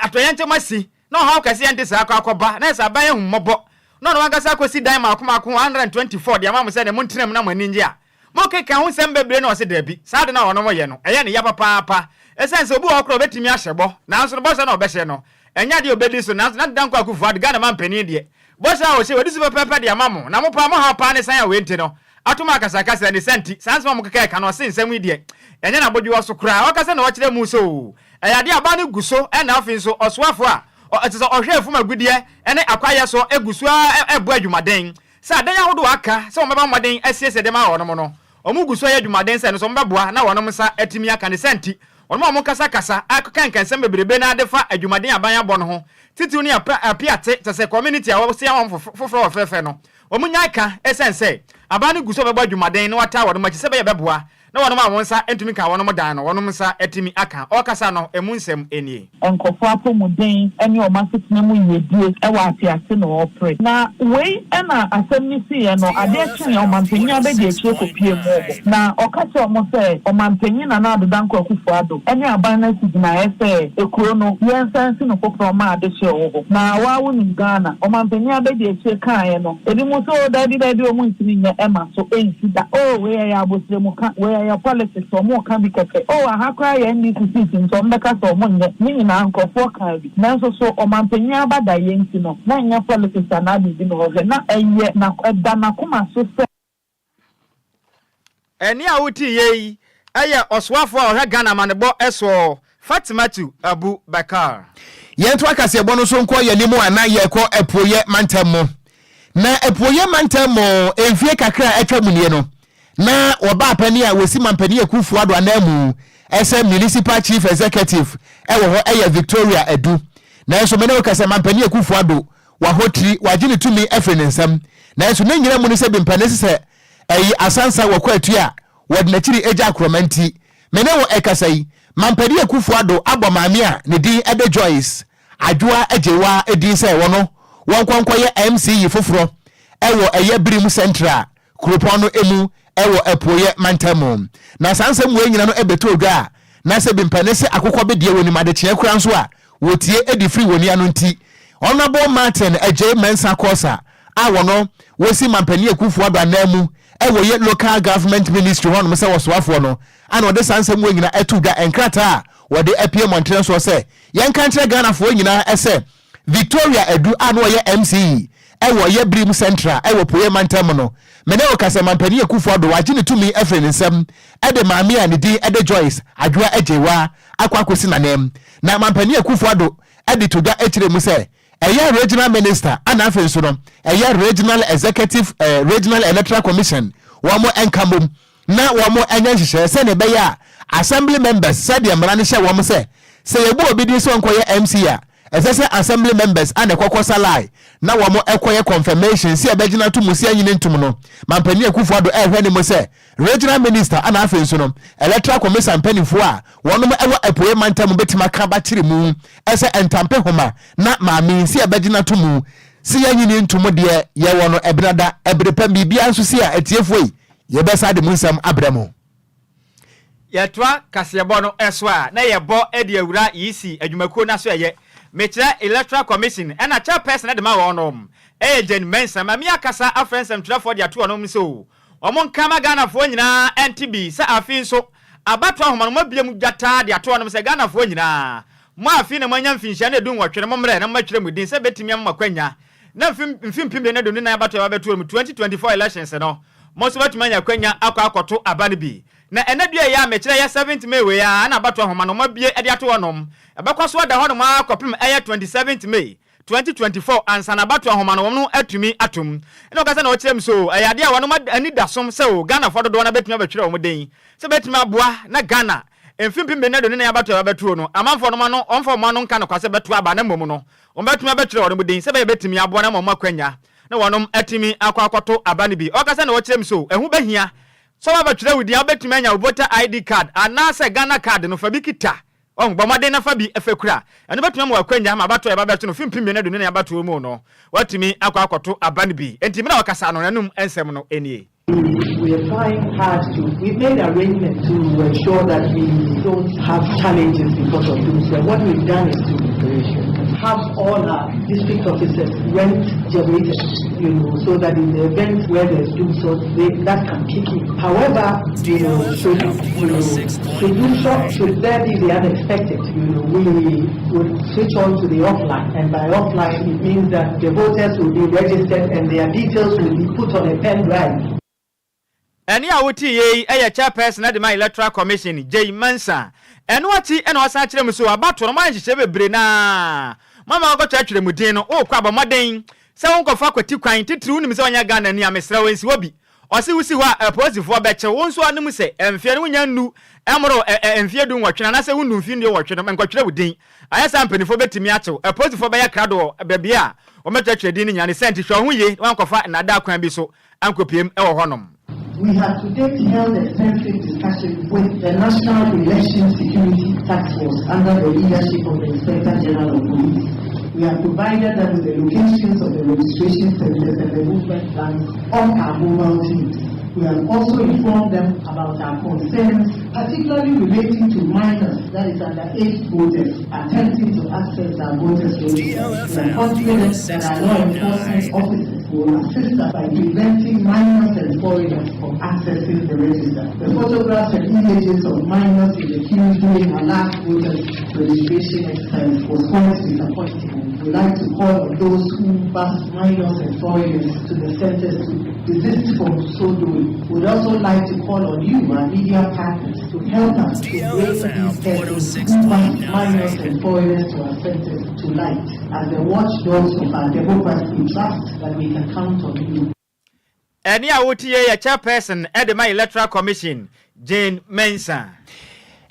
atoyerɛnkyɛm asi na ɔhaw kɛse a ɛnte saa akɔ akɔba na sɛ aban ahummɔbɔ na ɔno ankasa akɔsi dan mmaako mmaako 124 de ama mo sɛ ne montena mu na mo ani nnye a, mokeka ho nsɛm bebree na ɔse dabi, saa ade no a wɔnom yɛ no, ɛyɛ ne ya papaapa. Ɛsiane sɛ obi wɔ hɔ koraa a ɔbɛtumi ahyɛ bɔ, nanso no bɔhyɛ no a ɔbɛhyɛ no, ɛnyɛ adeɛ a ɔbɛdi so, nanso Nana Dankwa Akufo-Addo, Ghana manpanin deɛ, Bɔhyɛ a ɔhyɛe, wadi so pɛpɛɛpɛ de ama mo, na mo paa, mo haw paa ne san a wei nti no, ato mo akasakasa, ne sa nti, saa nsɛm a mokeka ɛka no, ɔse nsɛm yi deɛ, ɛnyɛ n'abodwoɔ so koraa, ɔkasa na ɔkyerɛ mu sɛ oo, ɛyɛ adeɛ a ɔbaa no gu so, ɛna afei nso ɔsoafoɔ a, ɔ, ɛte sɛ ɔhwɛ afum agudeɛ ne akwaeɛ so gu so ara ɛbɔ adwumaden, sɛ adan ahodoɔ a aka sɛ wɔbɛbɔ mmɔden asiesie de ama wɔnom no, wɔn gu so yɛ adwumaden sɛ ɛno nso wɔbɛboa na wɔnom nsa atumi aka, ne sa nti, wɔnom a wɔkasakasa, akeka nkɛnsɛm bebrebe no ara de fa adwumaden a aban abɔ no ho, Titiriw ne Apiate, kyerɛ sɛ community a wɔsea wɔn foforɔ wɔ fɛfɛ no, wɔn nyae ka esiane sɛ aban no gu so bɛbɔ adwumaden na wɔataa wɔnom akyi sɛ ɛbɛyɛ bɛboa na wɔnom a wɔn nsa ntumi nka wɔnom dan no wɔnom nsa atumi aka. Ɔrekasa no, emu nsɛm nie. Nkurɔfoɔ apɔmuden ne wɔn asetena mu yiedie wɔ atease na wɔrepere. Na wei na asɛm no siiɛ no, adeɛ kyeeɛ ɔmanpanin abadiakyire kɔpuee mu wɔ. Na ɔka kyerɛɛ wɔn sɛ, Ɔmanpanyin Nana Addo Dankwa Akufo Addo ne aban no asi gyinaeɛ sɛ ekuro no yɛnsan nsi no foforɔ mma adehyeɛ wɔ hɔ. Na wo ara wonim Ghana, Ɔmanpanyin abadiakyire kaeɛ no, ebinom sɛ oo daabi daabi wɔn ntumi nyɛ ɛma so ɛnsi da. Oo wei ɛyɛ abosrɛmuka, wei ɛyɛ politics, wɔn reka bi kɛkɛ. Oo aha koraa yɛ NDC seat nti wɔn bɛka sɛ wɔn nyɛ. Ne nyinaa nkorɔfoɔ kaa bi. Nanso so Ɔmanpanyin aba daeɛ nti no, na ɛnyɛ politics anaa biribi na ɔhwɛ. Na ɛyɛ na ɛda n'akoma so sɛ. Ɛnne a wotiiɛ yi yɛ ɔsoafoɔ a ɔhwɛ Ghana amanebɔ soɔ, Fatimatu Abu Bakar. Yɛntoa kaseɛbɔ no so nkɔ yɛn anim a na yɛrekɔ Apueeɛ mantam mu. Na Apueeɛ mantam mu mfie kakra a atwa mu nie no, na wɔbaa panin a wɔsi Mampanin Akuffo Addo ananmu sɛ Municipal Chief Executive wɔ hɔ yɛ Victoria Adu. Nanso me ne wo kasa Mampanin Akuffo Addo wahotiri, wagye ne tumi afiri ne nsam. Nanso ne nyina mu no sɛ bi mpɛ ne sɛ ɛyi asansa wɔ kwatua a wɔde n'akyiri agya akorɔma nti. Me ne wo ɛkasa yi, Mampadi Akuffo Addo abɔ maame a ne din de Joyce Adwoa Agyewaa din sɛ wɔno wɔnkɔ nkɔyɛ MCE foforɔ ɛwɔ ɛyɛ Birim Central kuropɔn no mu wɔ Apueeɛ mantam mu. Na saa nsɛm wei nyina no bɛtɔɔ dwa a na sɛ bi mpɛ ne se akokɔ bedeɛ wɔnim adekyeɛ koraa nso a wɔtie de firi wɔn ano nti Honourable Martin Adjei Mensah Korsah a wɔno wɔsi Mampanin Akuffo Addo ananmu wɔ yɛ Local Government Ministry hɔnom sɛ wɔsoafoɔ no ana ɔde saa nsɛm wei nyina too dwa nkrataa a wɔde apue mmɔntene soɔ sɛ yɛnka nkyerɛ Ghanafoɔ nyinaa sɛ Victoria Adu a na ɔyɛ MCE wɔ Yɛbirim Central wɔ Apueɛ Mantam mu no, me ne wo kasa Mampanin Akuffo Addo wagye ne tumi afiri ne nsam de maame a ne din de Joyce Adwoa Agyeiwaa akɔ akɔsi n'ananmu. Na Mampanin Akuffo Addo de to dwa kyerɛ mu sɛ ɛyɛ Regional Minister ana afei nso no ɛyɛ Regional Executive eh, Regional Electoral Commission wɔn nka mmom na wɔn nyɛ nhyehyɛeɛ sɛdeɛ ɛbɛyɛ a Assembly members sɛdeɛ mmara no hyɛ wɔn sɛ sɛ yɛbu obi din sɛ ɔnkɔyɛ MC a. ɛsɛ sɛ assembly members a na ɛkɔkɔ sa line na wɔn ɛkɔyɛ confirmation sɛ ɛbɛgyina to mu sɛ ɛnyini ntom no, Mampanin Akufo Addo ɛrehwɛ ne mu sɛ Regional Minister ana afei nso no Electoral Commission mpanimfoɔ a wɔnom ɛwɔ Apueɛ Mantam bɛtumi aka abakyere mu ɛsɛ Ntampe Homa na Maame yi sɛ ɛbɛgyina to mu sɛ yɛnyini ntom deɛ yɛwɔ no ɛbenada ɛbere pɛ biribiara nso si a atiefoɔ yi yɛbɛsa de mu nsɛm abrɛ mo. Yɛtoa kaseɛbɔ no so a, na yɛbɔ de awura EC adwumakuo no aso ɛyɛ, mekyerɛ Electoral Commission, ɛna Chairperson de ma wɔnom ɛyɛ Jane Mensah. Mame akasa afrɛ nsɛmtwerɛfoɔ de ato wɔnom sɛ o, wɔn nka ma Ghanafoɔ nyinaa nte bi sɛ afei nso abatoɔ ahoma no moabue mu gyataa de ato wɔnom sɛ Ghanafoɔ nyinaa mo a afei na moanya mfinhyia no dunwɔtwe no mommrɛ na mommɛtwerɛ mo din sɛ bɛtumi ama mo akwanya na mfe mfe 2024 abatoɔ a ɛba bɛto mu 2024 elections no mo nso bɛtumi anya akwanya akɔ akɔto aba no bi. Na ɛnɛ dua yi a mekyerɛ yɛ 7th May wei ara na abatoɔ nhoma no wɔabue de ato hɔnom. Ɛbɛkɔ so ada hɔnom ara kɔpem ɛyɛ 27th May 2024 ansa na abatoɔ nhoma no wɔn atumi atom. Ɛna ɔkasa na ɔkyerɛ mu sɛ o ɛyɛ adeɛ a wɔn ani da som sɛ o Ghanafoɔ dodoɔ no ara bɛtumi abɛtwerɛ wɔn din sɛ bɛtumi aboa na Ghana mfe 2024 abatoɔ a ɛba bɛtoɔ no amanfoɔ nom ano wɔmfa wɔn ano nka nokwa sɛ bɛto aba na mmom no wɔbɛtumi abɛtwerɛ wɔn din sɛ ɛbɛyɛ bɛtumi aboa no ama wɔn akwanya na wɔnom atumi akɔ akɔto aba no bi. Ɔkasa na ɔkyerɛ mu so ɛho bɛhia sɛ woabɛtwerɛ wo din a wobɛtumi anya wo voter ID card anaasɛ Ghana card no fa bi kita. Wahu? Bɔ mmɔden na fa bi fa kura. Ɛno bɛtumi ama wo akwanya ma abatoɔ a yɛba bɛto no mfe 2024 abatoɔ mu no woatumi akɔ akɔto aba no bi. Enti mmerɛ a ɔkasa no n'anom nsɛm no nie. We are trying hard to, we've made arrangements to ensure that we don't have challenges because of this. And what we've done is to have all our district officers rent generators, you know, so that in the event where there's dumsor, they, that can kick in. However, you know, should, you know, should, dumsor, should there be the unexpected, you know, we would switch on to the offline. And by offline, it means that the voters will be registered and their details will be put on a pen drive. Ɛnne a woteeɛ yi yɛ Chairperson de ma Electoral Commission, Jay Mensah. Ɛno akyi na ɔsan kyerɛ mu sɛ abatoɔ no moayɛ nhyehyɛeɛ bebree no ara moama wɔakɔtwerɛtwerɛ mo din no, worekɔ a bɔ mmɔden sɛ wonkɔfa kwati kwan, titiriw wonim sɛ wonyɛ Ghanani a mesrɛ wo nsi hɔ bi. Ɔse wosi hɔ a apolisifoɔ bɛkye wo, wo nso anom sɛ mfeɛ no wonnya nnu mmoro mfeɛ dunwɔtwe no anaasɛ wonnu mfeɛ nnuɔwɔtwe no nkɔtwerɛ wo din. Ayɛ saa a mpanimfoɔ bɛtumi akye wo. Apolisifoɔ bɛyɛ krado wɔ baabi a wɔbɛtwerɛtwerɛ din no nyinaa ne saa nti hwɛ wo ho yie na woankɔfa nnaadaa kwan bi so ankɔpiem wɔ hɔnom. We have to date held extensive discussions with the National Election Security Task Force under the leadership of the Inspector General of Police. We have provided them with the locations of the registration centers and the movement plans of our mobile teams. We have also informed them about our concerns, particularly relating to minors, that is underage voters, attempting to access our voters register. We are confident that our law enforcement officers will assist us by preventing minors and foreigners from accessing the register. The photographs and images of minors in the queues during our last voters registration exercise was quite disappointing. We would like to call on those who bus minors and foreigners to the centers to desist from so doing. We would also like to call on you, our media partners, to help us to bring these persons who bus minors and foreigners to our centers to light. As the watchdogs of our democracy, we trust that we can count on you. Ɛnne a wotie yɛ Chairperson de ma Electoral Commission, Jane Mensah.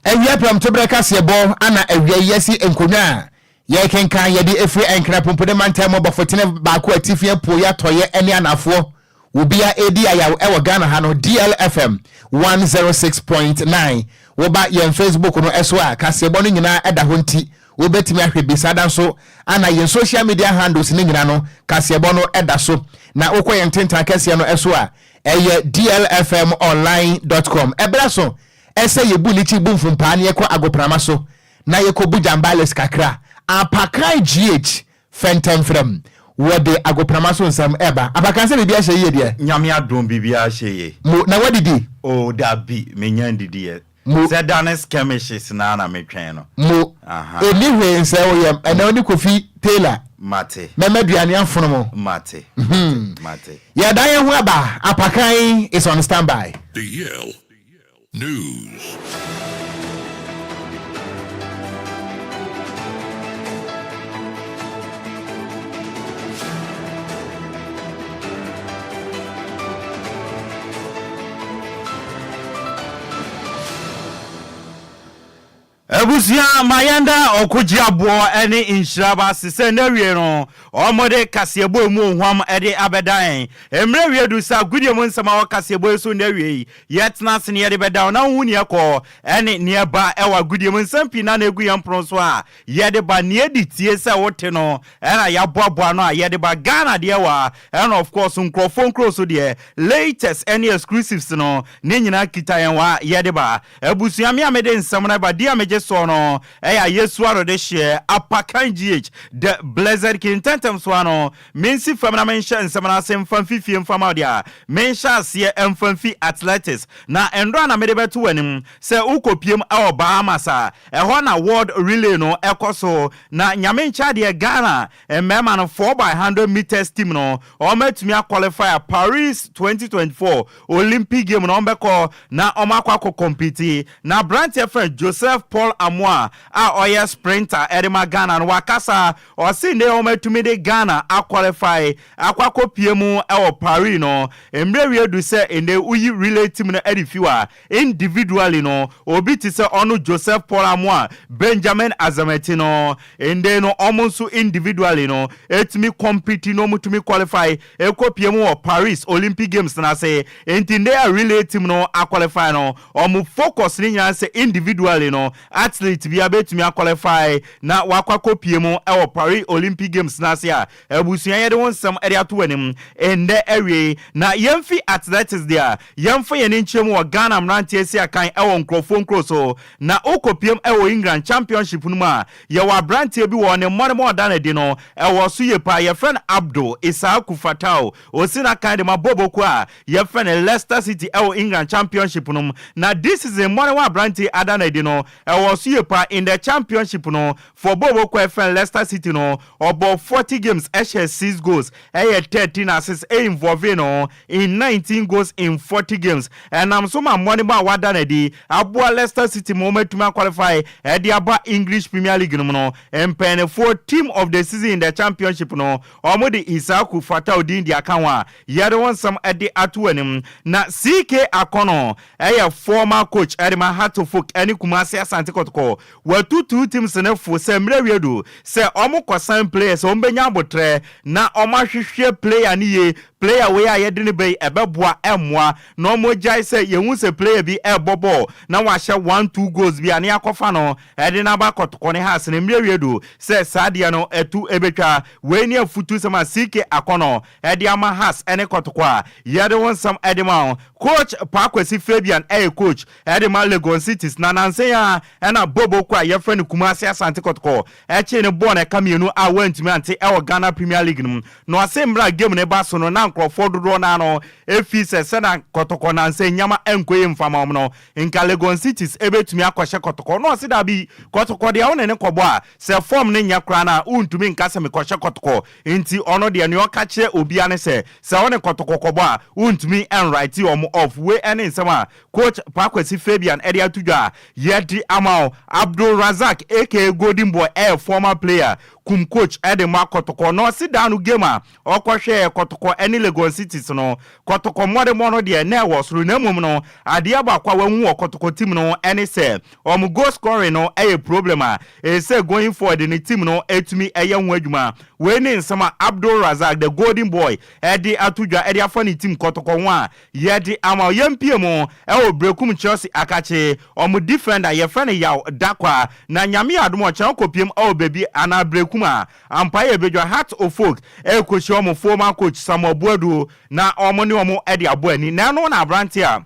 Awia prɛmtoberɛ kaseɛbɔ ana awia yi yɛasi nkonnwa a yɛrekenkan yɛde ɛfiri Nkran Pumpuni mantam mu bɔfotene baako atifi apueɛ atɔeɛ ne anafoɔ obia ɛredi ayaw ɛwɔ Ghana ha no DLFM 106.9 woba yɛn Facebook no ɛso a kaseɛbɔ no nyinaa ɛda hɔ nti Wobɛtumi ahwɛ bi. Saa da nso a na yɛn social media handles no nyina no, kaseɛbɔ no da so. Na wokɔ yɛn ntentan kɛseɛ no so a, ɛyɛ dlfmonline dot com. Ɛberɛ aso sɛ yɛbu nikyi bu mfumpaa na yɛkɔ agoprama so na yɛkɔbu jambales kakra. Apakan GH fɛntɛmfrɛm, wɔde agoprama so nsɛm ɛba. Apakan sɛ biribi ahyɛ yie deɛ? Nyame adom biribiara ahyɛ yie. Mo, na woadidi? Oh dabi, mennya ndidiiɛ. Mo. Sɛ da ne skirmishes no ara na metwɛn no. Mo. Aha. Ɛnni hwee nsɛe wo yam. Ɛnɛ wo ne Kofi Taylor. Mate. Mɛma aduane afono mo. Mate. Mate. Mate. Yɛdan yɛn ho aba. Apakan is on standby. The Yale News. Abusua ma yɛnda ɔkogye aboɔ ne nhyira ba ase sɛ n'awie no wɔde kaseɛbɔ emu ohuam de abɛda yɛn. Mmerɛ awie du sɛ agodie mu nsɛm a ɛwɔ kaseɛbɔ yi so nnɛ awie yi yɛtena ase na yɛde bɛda wo na wohu neɛ ɛkɔ ne neɛ ɛba wɔ agodie mu. Nsɛm pii na na ɛgu yɛn pono so a yɛde ba. Neɛ ɛdi tie sɛ wote no ɛna yɛaboaboa ano a yɛde ba. Ghana deɛ wɔ ha ɛna of course nkurɔfoɔ nkuro so deɛ latest ɛne exclusives no ne nyinaa kita yɛn wɔ ha yɛde ba. Abusua me a mede nsɛm no ba di a megye soɔ no ɛyɛ Ayesu ano de hyeɛ Apakan GH the blessed king ntɛntɛm so ano mensi fam na menhyɛ nsɛm no ase mfa mfi fie mfa ma wo deɛ a menhyɛ aseɛ mfa mfi athletics na ndora na mede bɛto w'anim sɛ wokɔ piem ɛwɔ Bahamas a ɛhɔ na world relay no ɛkɔ so na Nyame nkyɛ adeɛ Ghana mmarima no 4x100 meters team no wɔn atumi a qualify Paris 2024 Olympic game no wɔn bɛkɔ na wɔn akɔ akɔ compete. Na abranteɛ frɛ Joseph Paul Amoah a ɔyɛ sprinter ɛde ma Ghana no wakasa, ɔse nnɛ wɔn atumi de Ghana a qualify akɔ akɔ pie mu ɛwɔ Paris no, mmerɛ wie du sɛ nnɛ woyi relay team no ɛde fi hɔ a, individually no obi te sɛ ɔno Joseph Paul Amoah, Benjamin Azamati no ndɛ no ɔmo nso individually no ɛtumi compete na ɔmo tumi qualify ɛkɔ pie mu wɔ Paris Olympic Games no ase. Nti ndɛ a relay team no a qualify no, ɔmo focus ne nyinaa sɛ individually no athlete biara bɛtumi a qualify na wakɔ akɔ pie mu ɛwɔ Paris Olympic Games no ase a abusua yɛde wo nsɛm ɛde ato w'anim ndɛ awiei. Na yɛmfi athletics deɛ a yɛmfa yɛn ani nkyerɛ mu wɔ Ghana mmeranteɛ si akan ɛwɔ nkurɔfoɔ nkuro so. Na wokɔpiem wɔ England Championship no mu a, yɛwɔ aberanteɛ bi wɔ hɔ, ne mmɔdemmɔ a ɔda no adi no, ɛwɔ so yie paa. Yɛfrɛ no Abdul Issahaku Fatau. Ɔsi n'akan de ma bɔɔlbɔ kuo a yɛfrɛ no Leicester City wɔ England Championship no mu. Na this season, mmɔdemmɔ a aberanteɛ yi ada no adi no, ɛwɔ so yie paa. In the Championship no, for bɔɔlbɔ kuo a yɛfrɛ no Leicester City no, ɔbɔɔ 40 games hyɛɛ six goals, ɛyɛ 13 assists, involving no in 19 goals in 40 games. Ɛnam so ma mmɔdenbɔ a wada no adi aboa Leicester City ma wɔatumi aqualify de aba English Premier League no mu no. Mpanyinfoɔ Team of the Season in the Championship no, wɔde Issahaku Fatawu din de aka ho a yɛde ho nsɛm de ato w'anim. Na CK Akonnor yɛ former coach de ma Hearts-of-Oak ne Kumasi Asante Kɔtɔkɔ. Watu two teams no fo sɛ mmerɛ wie do sɛ wɔn kɔ sign players a wɔn bɛnya abotrɛ na wɔn ahwehwɛ player no yie, player wei a yɛde no ba yi ɛbɛboa ɛmmoa na wɔn agyae sɛ yɛhu sɛ player bi ɛrebɔ bɔɔl na wahyɛ one two goals bi a na yɛakɔfa no ɛde no aba kɔtɔkɔ ne Hearts no mmerɛ wie do sɛ saa deɛ no ɛto ɛbɛtwa. Wei ne afutusɛm a CK Akɔnɔ ɛde ama Hearts ɛne kɔtɔkɔ a yɛde wo nsɛm ɛde ma wo. Coach Paa Kwasi Fabian ɛyɛ coach ɛde ma Legon Cities na nansa yi ara ɛna Bobo ko a yɛfrɛ no Kumasi Asante Kɔtɔkɔ ɛkyee no bɔɔl no ɛka mmienu a wantumi ante ɛwɔ Ghana Premier League no mu. Na ɔse mmerɛ a game no ba so no na nkorɔfoɔ dodoɔ no ara no ɛfii sɛ sɛdeɛ Kɔtɔkɔ nansa yi nneɛma ɛnkɔ yie mfa ma wɔn no nka Legon Cities ɛbɛtumi akɔhyɛ Kɔtɔkɔ. Na ɔse dabi, Kɔtɔkɔ deɛ wo ne no kɔbɔ a sɛ form no nyɛ koraa no a wontumi nka sɛ mekɔhyɛ Kɔtɔkɔ. Nti ɔno deɛ nea ɔka kyerɛ obiara ne sɛ, sɛ wo ne Kɔtɔkɔ kɔbɔ a wontumi ɛnwrite wɔn off. Wei ɛne nsɛm a Coach Paa Kwasi Fabian de ato dwa a yɛde ama wo. Abdul Razak aka Golden Boy ɛyɛ former player kum coach de ma Kɔtɔkɔ na ɔse daa no game a ɔkɔhwɛɛ Kɔtɔkɔ ne Legon Cities no, Kɔtɔkɔ mmɔdemmɔ no deɛ na ɛwɔ soro na mmom no adeɛ baako a wahu wɔ Kɔtɔkɔ team no ne sɛ wɔn goal scoring no yɛ problem a ɛsɛ sɛ going forward no team no tumi yɛ ho adwuma. Wei ne nsɛm a Abdul Razak the Golden Boy de ato dwa de afa ne team Kɔtɔkɔ ho a Yɛde ama wo. Yɛmpie mu wɔ Berekum Chelsea akakye. Wɔn defender yɛfrɛ no Yaw Dakwah. Na Nyame yɛ adom a ɔkyena wokɔpiem wɔ baabi anaa Berekum a, ampa yɛ bɛdwa Hearts of Oak ɛrekɔhyia wɔn former coach Samuel Boadu na wɔn ne wɔn de abɔ ani. Na ɛno na aberanteɛ a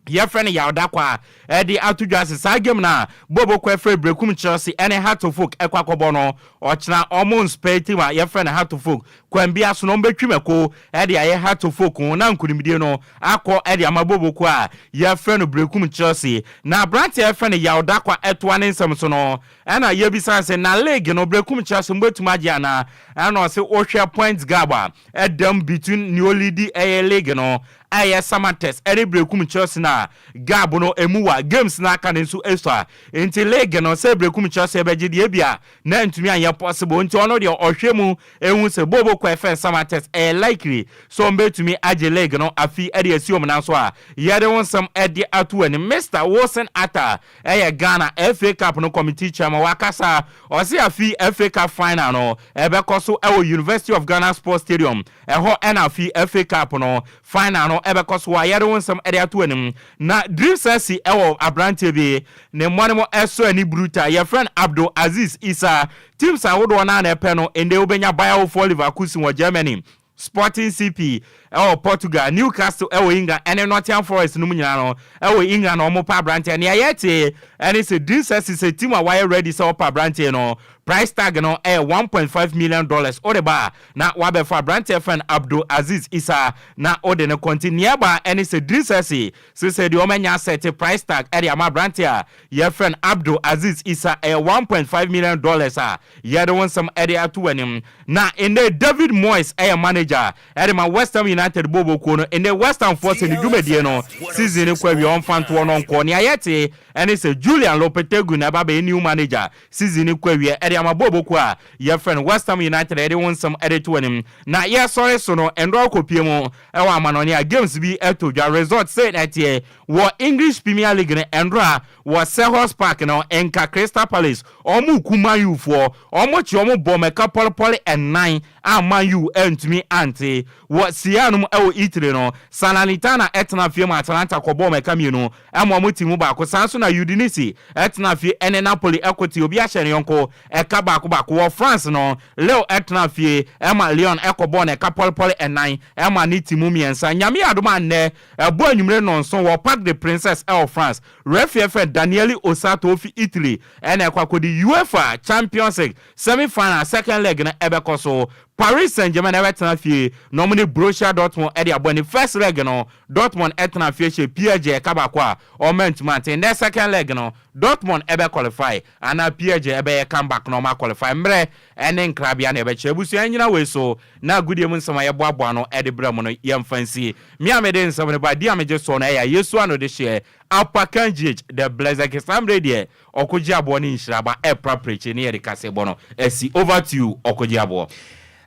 yɛfrɛ no Yaw Dakwah de ato dwa sɛ saa game no a Bobo kɔ ɛfrɛ Berekum Chelsea ne Hearts of Oak ɛkɔ akɔbɔ no, ɔkyena wɔn nspare team a yɛfrɛ no Hearts of Oak Kwan biara so no, wɔbɛtwi mako de ayɛ Hearts of Oak ho na nkonimdie no akɔ de ama Boboko a yɛfrɛ no Berekum Chelsea. Na aberanteɛ a yɛfrɛ no Yaw Darkwa toa ne nsɛm so no, ɛna yɛbisa no sɛ, na league no Berekum Chelsea mobɛtumi agye anaa? Ɛna ɔse wohwɛ points gap a ɛda mu between nea ɔleadi ɛyɛ league no a ɛyɛ Samatex ɛne Berekum Chelsea no a gap no ɛmu wa games no aka no nso ɛsua nti league no sɛ Berekum Chelsea ɛbɛgye deɛ ebia na ntumi anyɛ possible nti ɔno deɛ ɔhwɛ mu ehu sɛ Bobo kɔ ɛfɛn Samatex ɛyɛ likely sɛ ɔmbɛtumi agye league no afi ɛde asi ɔmo nan so a yɛde wo nsɛm ɛde ato anim. Mr Wilson Arthur ɛyɛ Ghana FA Cup no committee chairman, wakasa ɔse afi FA Cup final no ɛbɛkɔ so ɛwɔ University of Ghana Sports Stadium. Ɛhɔ ɛna afi FA Cup no final no ɛbɛkɔ so a yɛde wo nsɛm ɛde ato anim. Na Dreams FC ɛwɔ aberanteɛ bi ne mmɔne mo ɛsɔ ani brutal, yɛfrɛ no Abdul Aziz Isa. Teams ahodoɔ no a na ɛpɛ no ɛnde wobɛnya Bayer Leverkusen wɔ Germany, Sporting CP ɛwɔ Portugal, Newcastle ɛwɔ England ɛne Nottingham Forest no mu nyinaa no ɛwɔ England na wɔn pa aberanteɛ. Nea yɛte ɛne sɛ Dreams FC sɛ team a wayɛ ready sɛ ɔpa aberanteɛ no, price tag no ɛyɛ $1.5 million. Ɔde ba na wabɛfa aberanteɛ fɛn Abdul Aziz Isa na ɔde ne kɔnti. Nea ɛba ɛne sɛ Dreams FC sɛ deɛ ɔmanya set price tag ɛde ama aberanteɛ a yɛfrɛ no Abdul Aziz Isa ɛyɛ $1.5 million a yɛde wɔn nsɛm ɛde ato anim. Na ɛnɛ David Moyes ɛyɛ manager ɛde ma West Ham United bɔɔlkuo no. Ɛnɛ West Ham foɔ sɛ ne dwumadie no season no kɔ awie, ɔmfa ntoɔ no nkɔ. Nea yɛte ɛne sɛ Julian Lopetegui na ɛba bɛyɛ new manager season no kɔ awie ɛde ama bɔɔlkuo a yɛfrɛ no West Ham United. Ɛde wɔn nsɛm ɛde to anim na yɛsɔre so no, ɛndɔ kɔpie mu ɛwɔ amanɔne a games bi ɛto dwa, result sɛ ɛteɛ wɔ English Premier League no. Ɛndɔ a wɔ Selhurst Park no, nka Crystal Palace ɔmo ku Man U foɔ, ɔmo kye ɔmo bɔ mɛka pɔlepɔle ɛnan a Man U ɛntumi ante. Wɔ Serie no mu ɛwɔ Italy no, Salernitana ɛtena fie mu, Atalanta kɔbɔɔ mɛka 2 ɛma ɔmo ti mu baako. Saa nso na Udinese ɛtena fie ɛne Napoli ɛkɔte obi ahyɛ ne yɔnko ɛka baako baako. Wɔ France no, Lille ɛtena fie ɛma Lyon ɛkɔbɔɔ no ɛka pɔlepɔle ɛnan ɛma ne ti mu 3. Nyame adom a, nnɛ ɛbɔ anwummere 7 wɔ Parc des Princes ɛwɔ France, referee fɛ Daniele Orsato ofi Italy ɛna ɛkɔ akɔdi UEFA Champions League semi final second leg no ɛbɛkɔ so. Paris Saint Germain ɛbɛtena fie na ɔmo ne Borussia Dortmund ɛde abɔ ne first leg no. Dortmund ɛtena fie hyɛ PSG ɛka baako a ɔmo ntoma ante. Nnɛ second leg no, Dortmund ɛbɛ qualify anaa PSG ɛbɛyɛ comeback na ɔmo aqualify? Mmerɛ ɛne nkrabea na ɛbɛkyerɛ. Abusua, nyina wei so na agudie mu nsɛm a yɛboaboa no ɛde brɛ mu no, yɛmfa nsie. Me a mede nsɛm no ba di a megye soɔ no ɛyɛ Yesu ano de hyɛ Apakan GH the Blessed Kesamre deɛ ɔkogye aboɔ ne nhyiraba ɛpra prekye ne yɛde kase bɔ no asi. Over to you, ɔkogye aboɔ.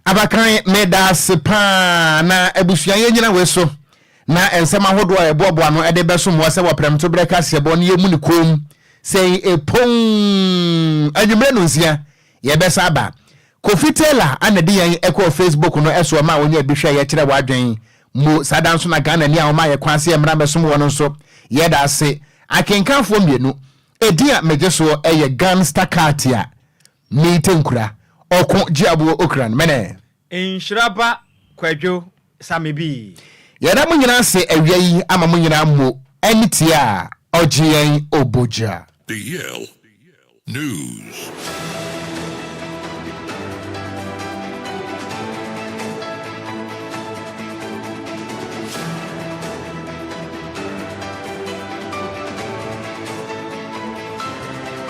Abakan, meda ase paa. Na abusua, yɛn nyina wei so na nsɛm ahodoɔ a ɛboaboa no ɛde bɛso mmoa sɛ wɔprɛmto berɛ kaseɛbɔ no yɛmu ne kom sɛn ɛpɔn anwummerɛ no 6 yɛbɛsa aba. Kofi Taylor ana de yɛn ɛkɔɔ Facebook no ɛso ɔma a wɔnyɛ bi hwɛ yɛkyerɛ w'adwen mu. Saa da nso na Ghana ni a wɔma yɛ kwan sɛ yɛmmra mmɛsom wɔ no nso, yɛda ase. Akenkanfoɔ mmienu ɛdin a megye soɔ ɛyɛ Gansta Katia Meite Nkura Ɔko Gye Aboɔ Okran Mene. Nhyiraba Kwadwo Same bi. Yɛda mo nyinaa ase awia yi ama mo nyinaa mo ani tie a ɔgye yɛn obogya. The Yale News.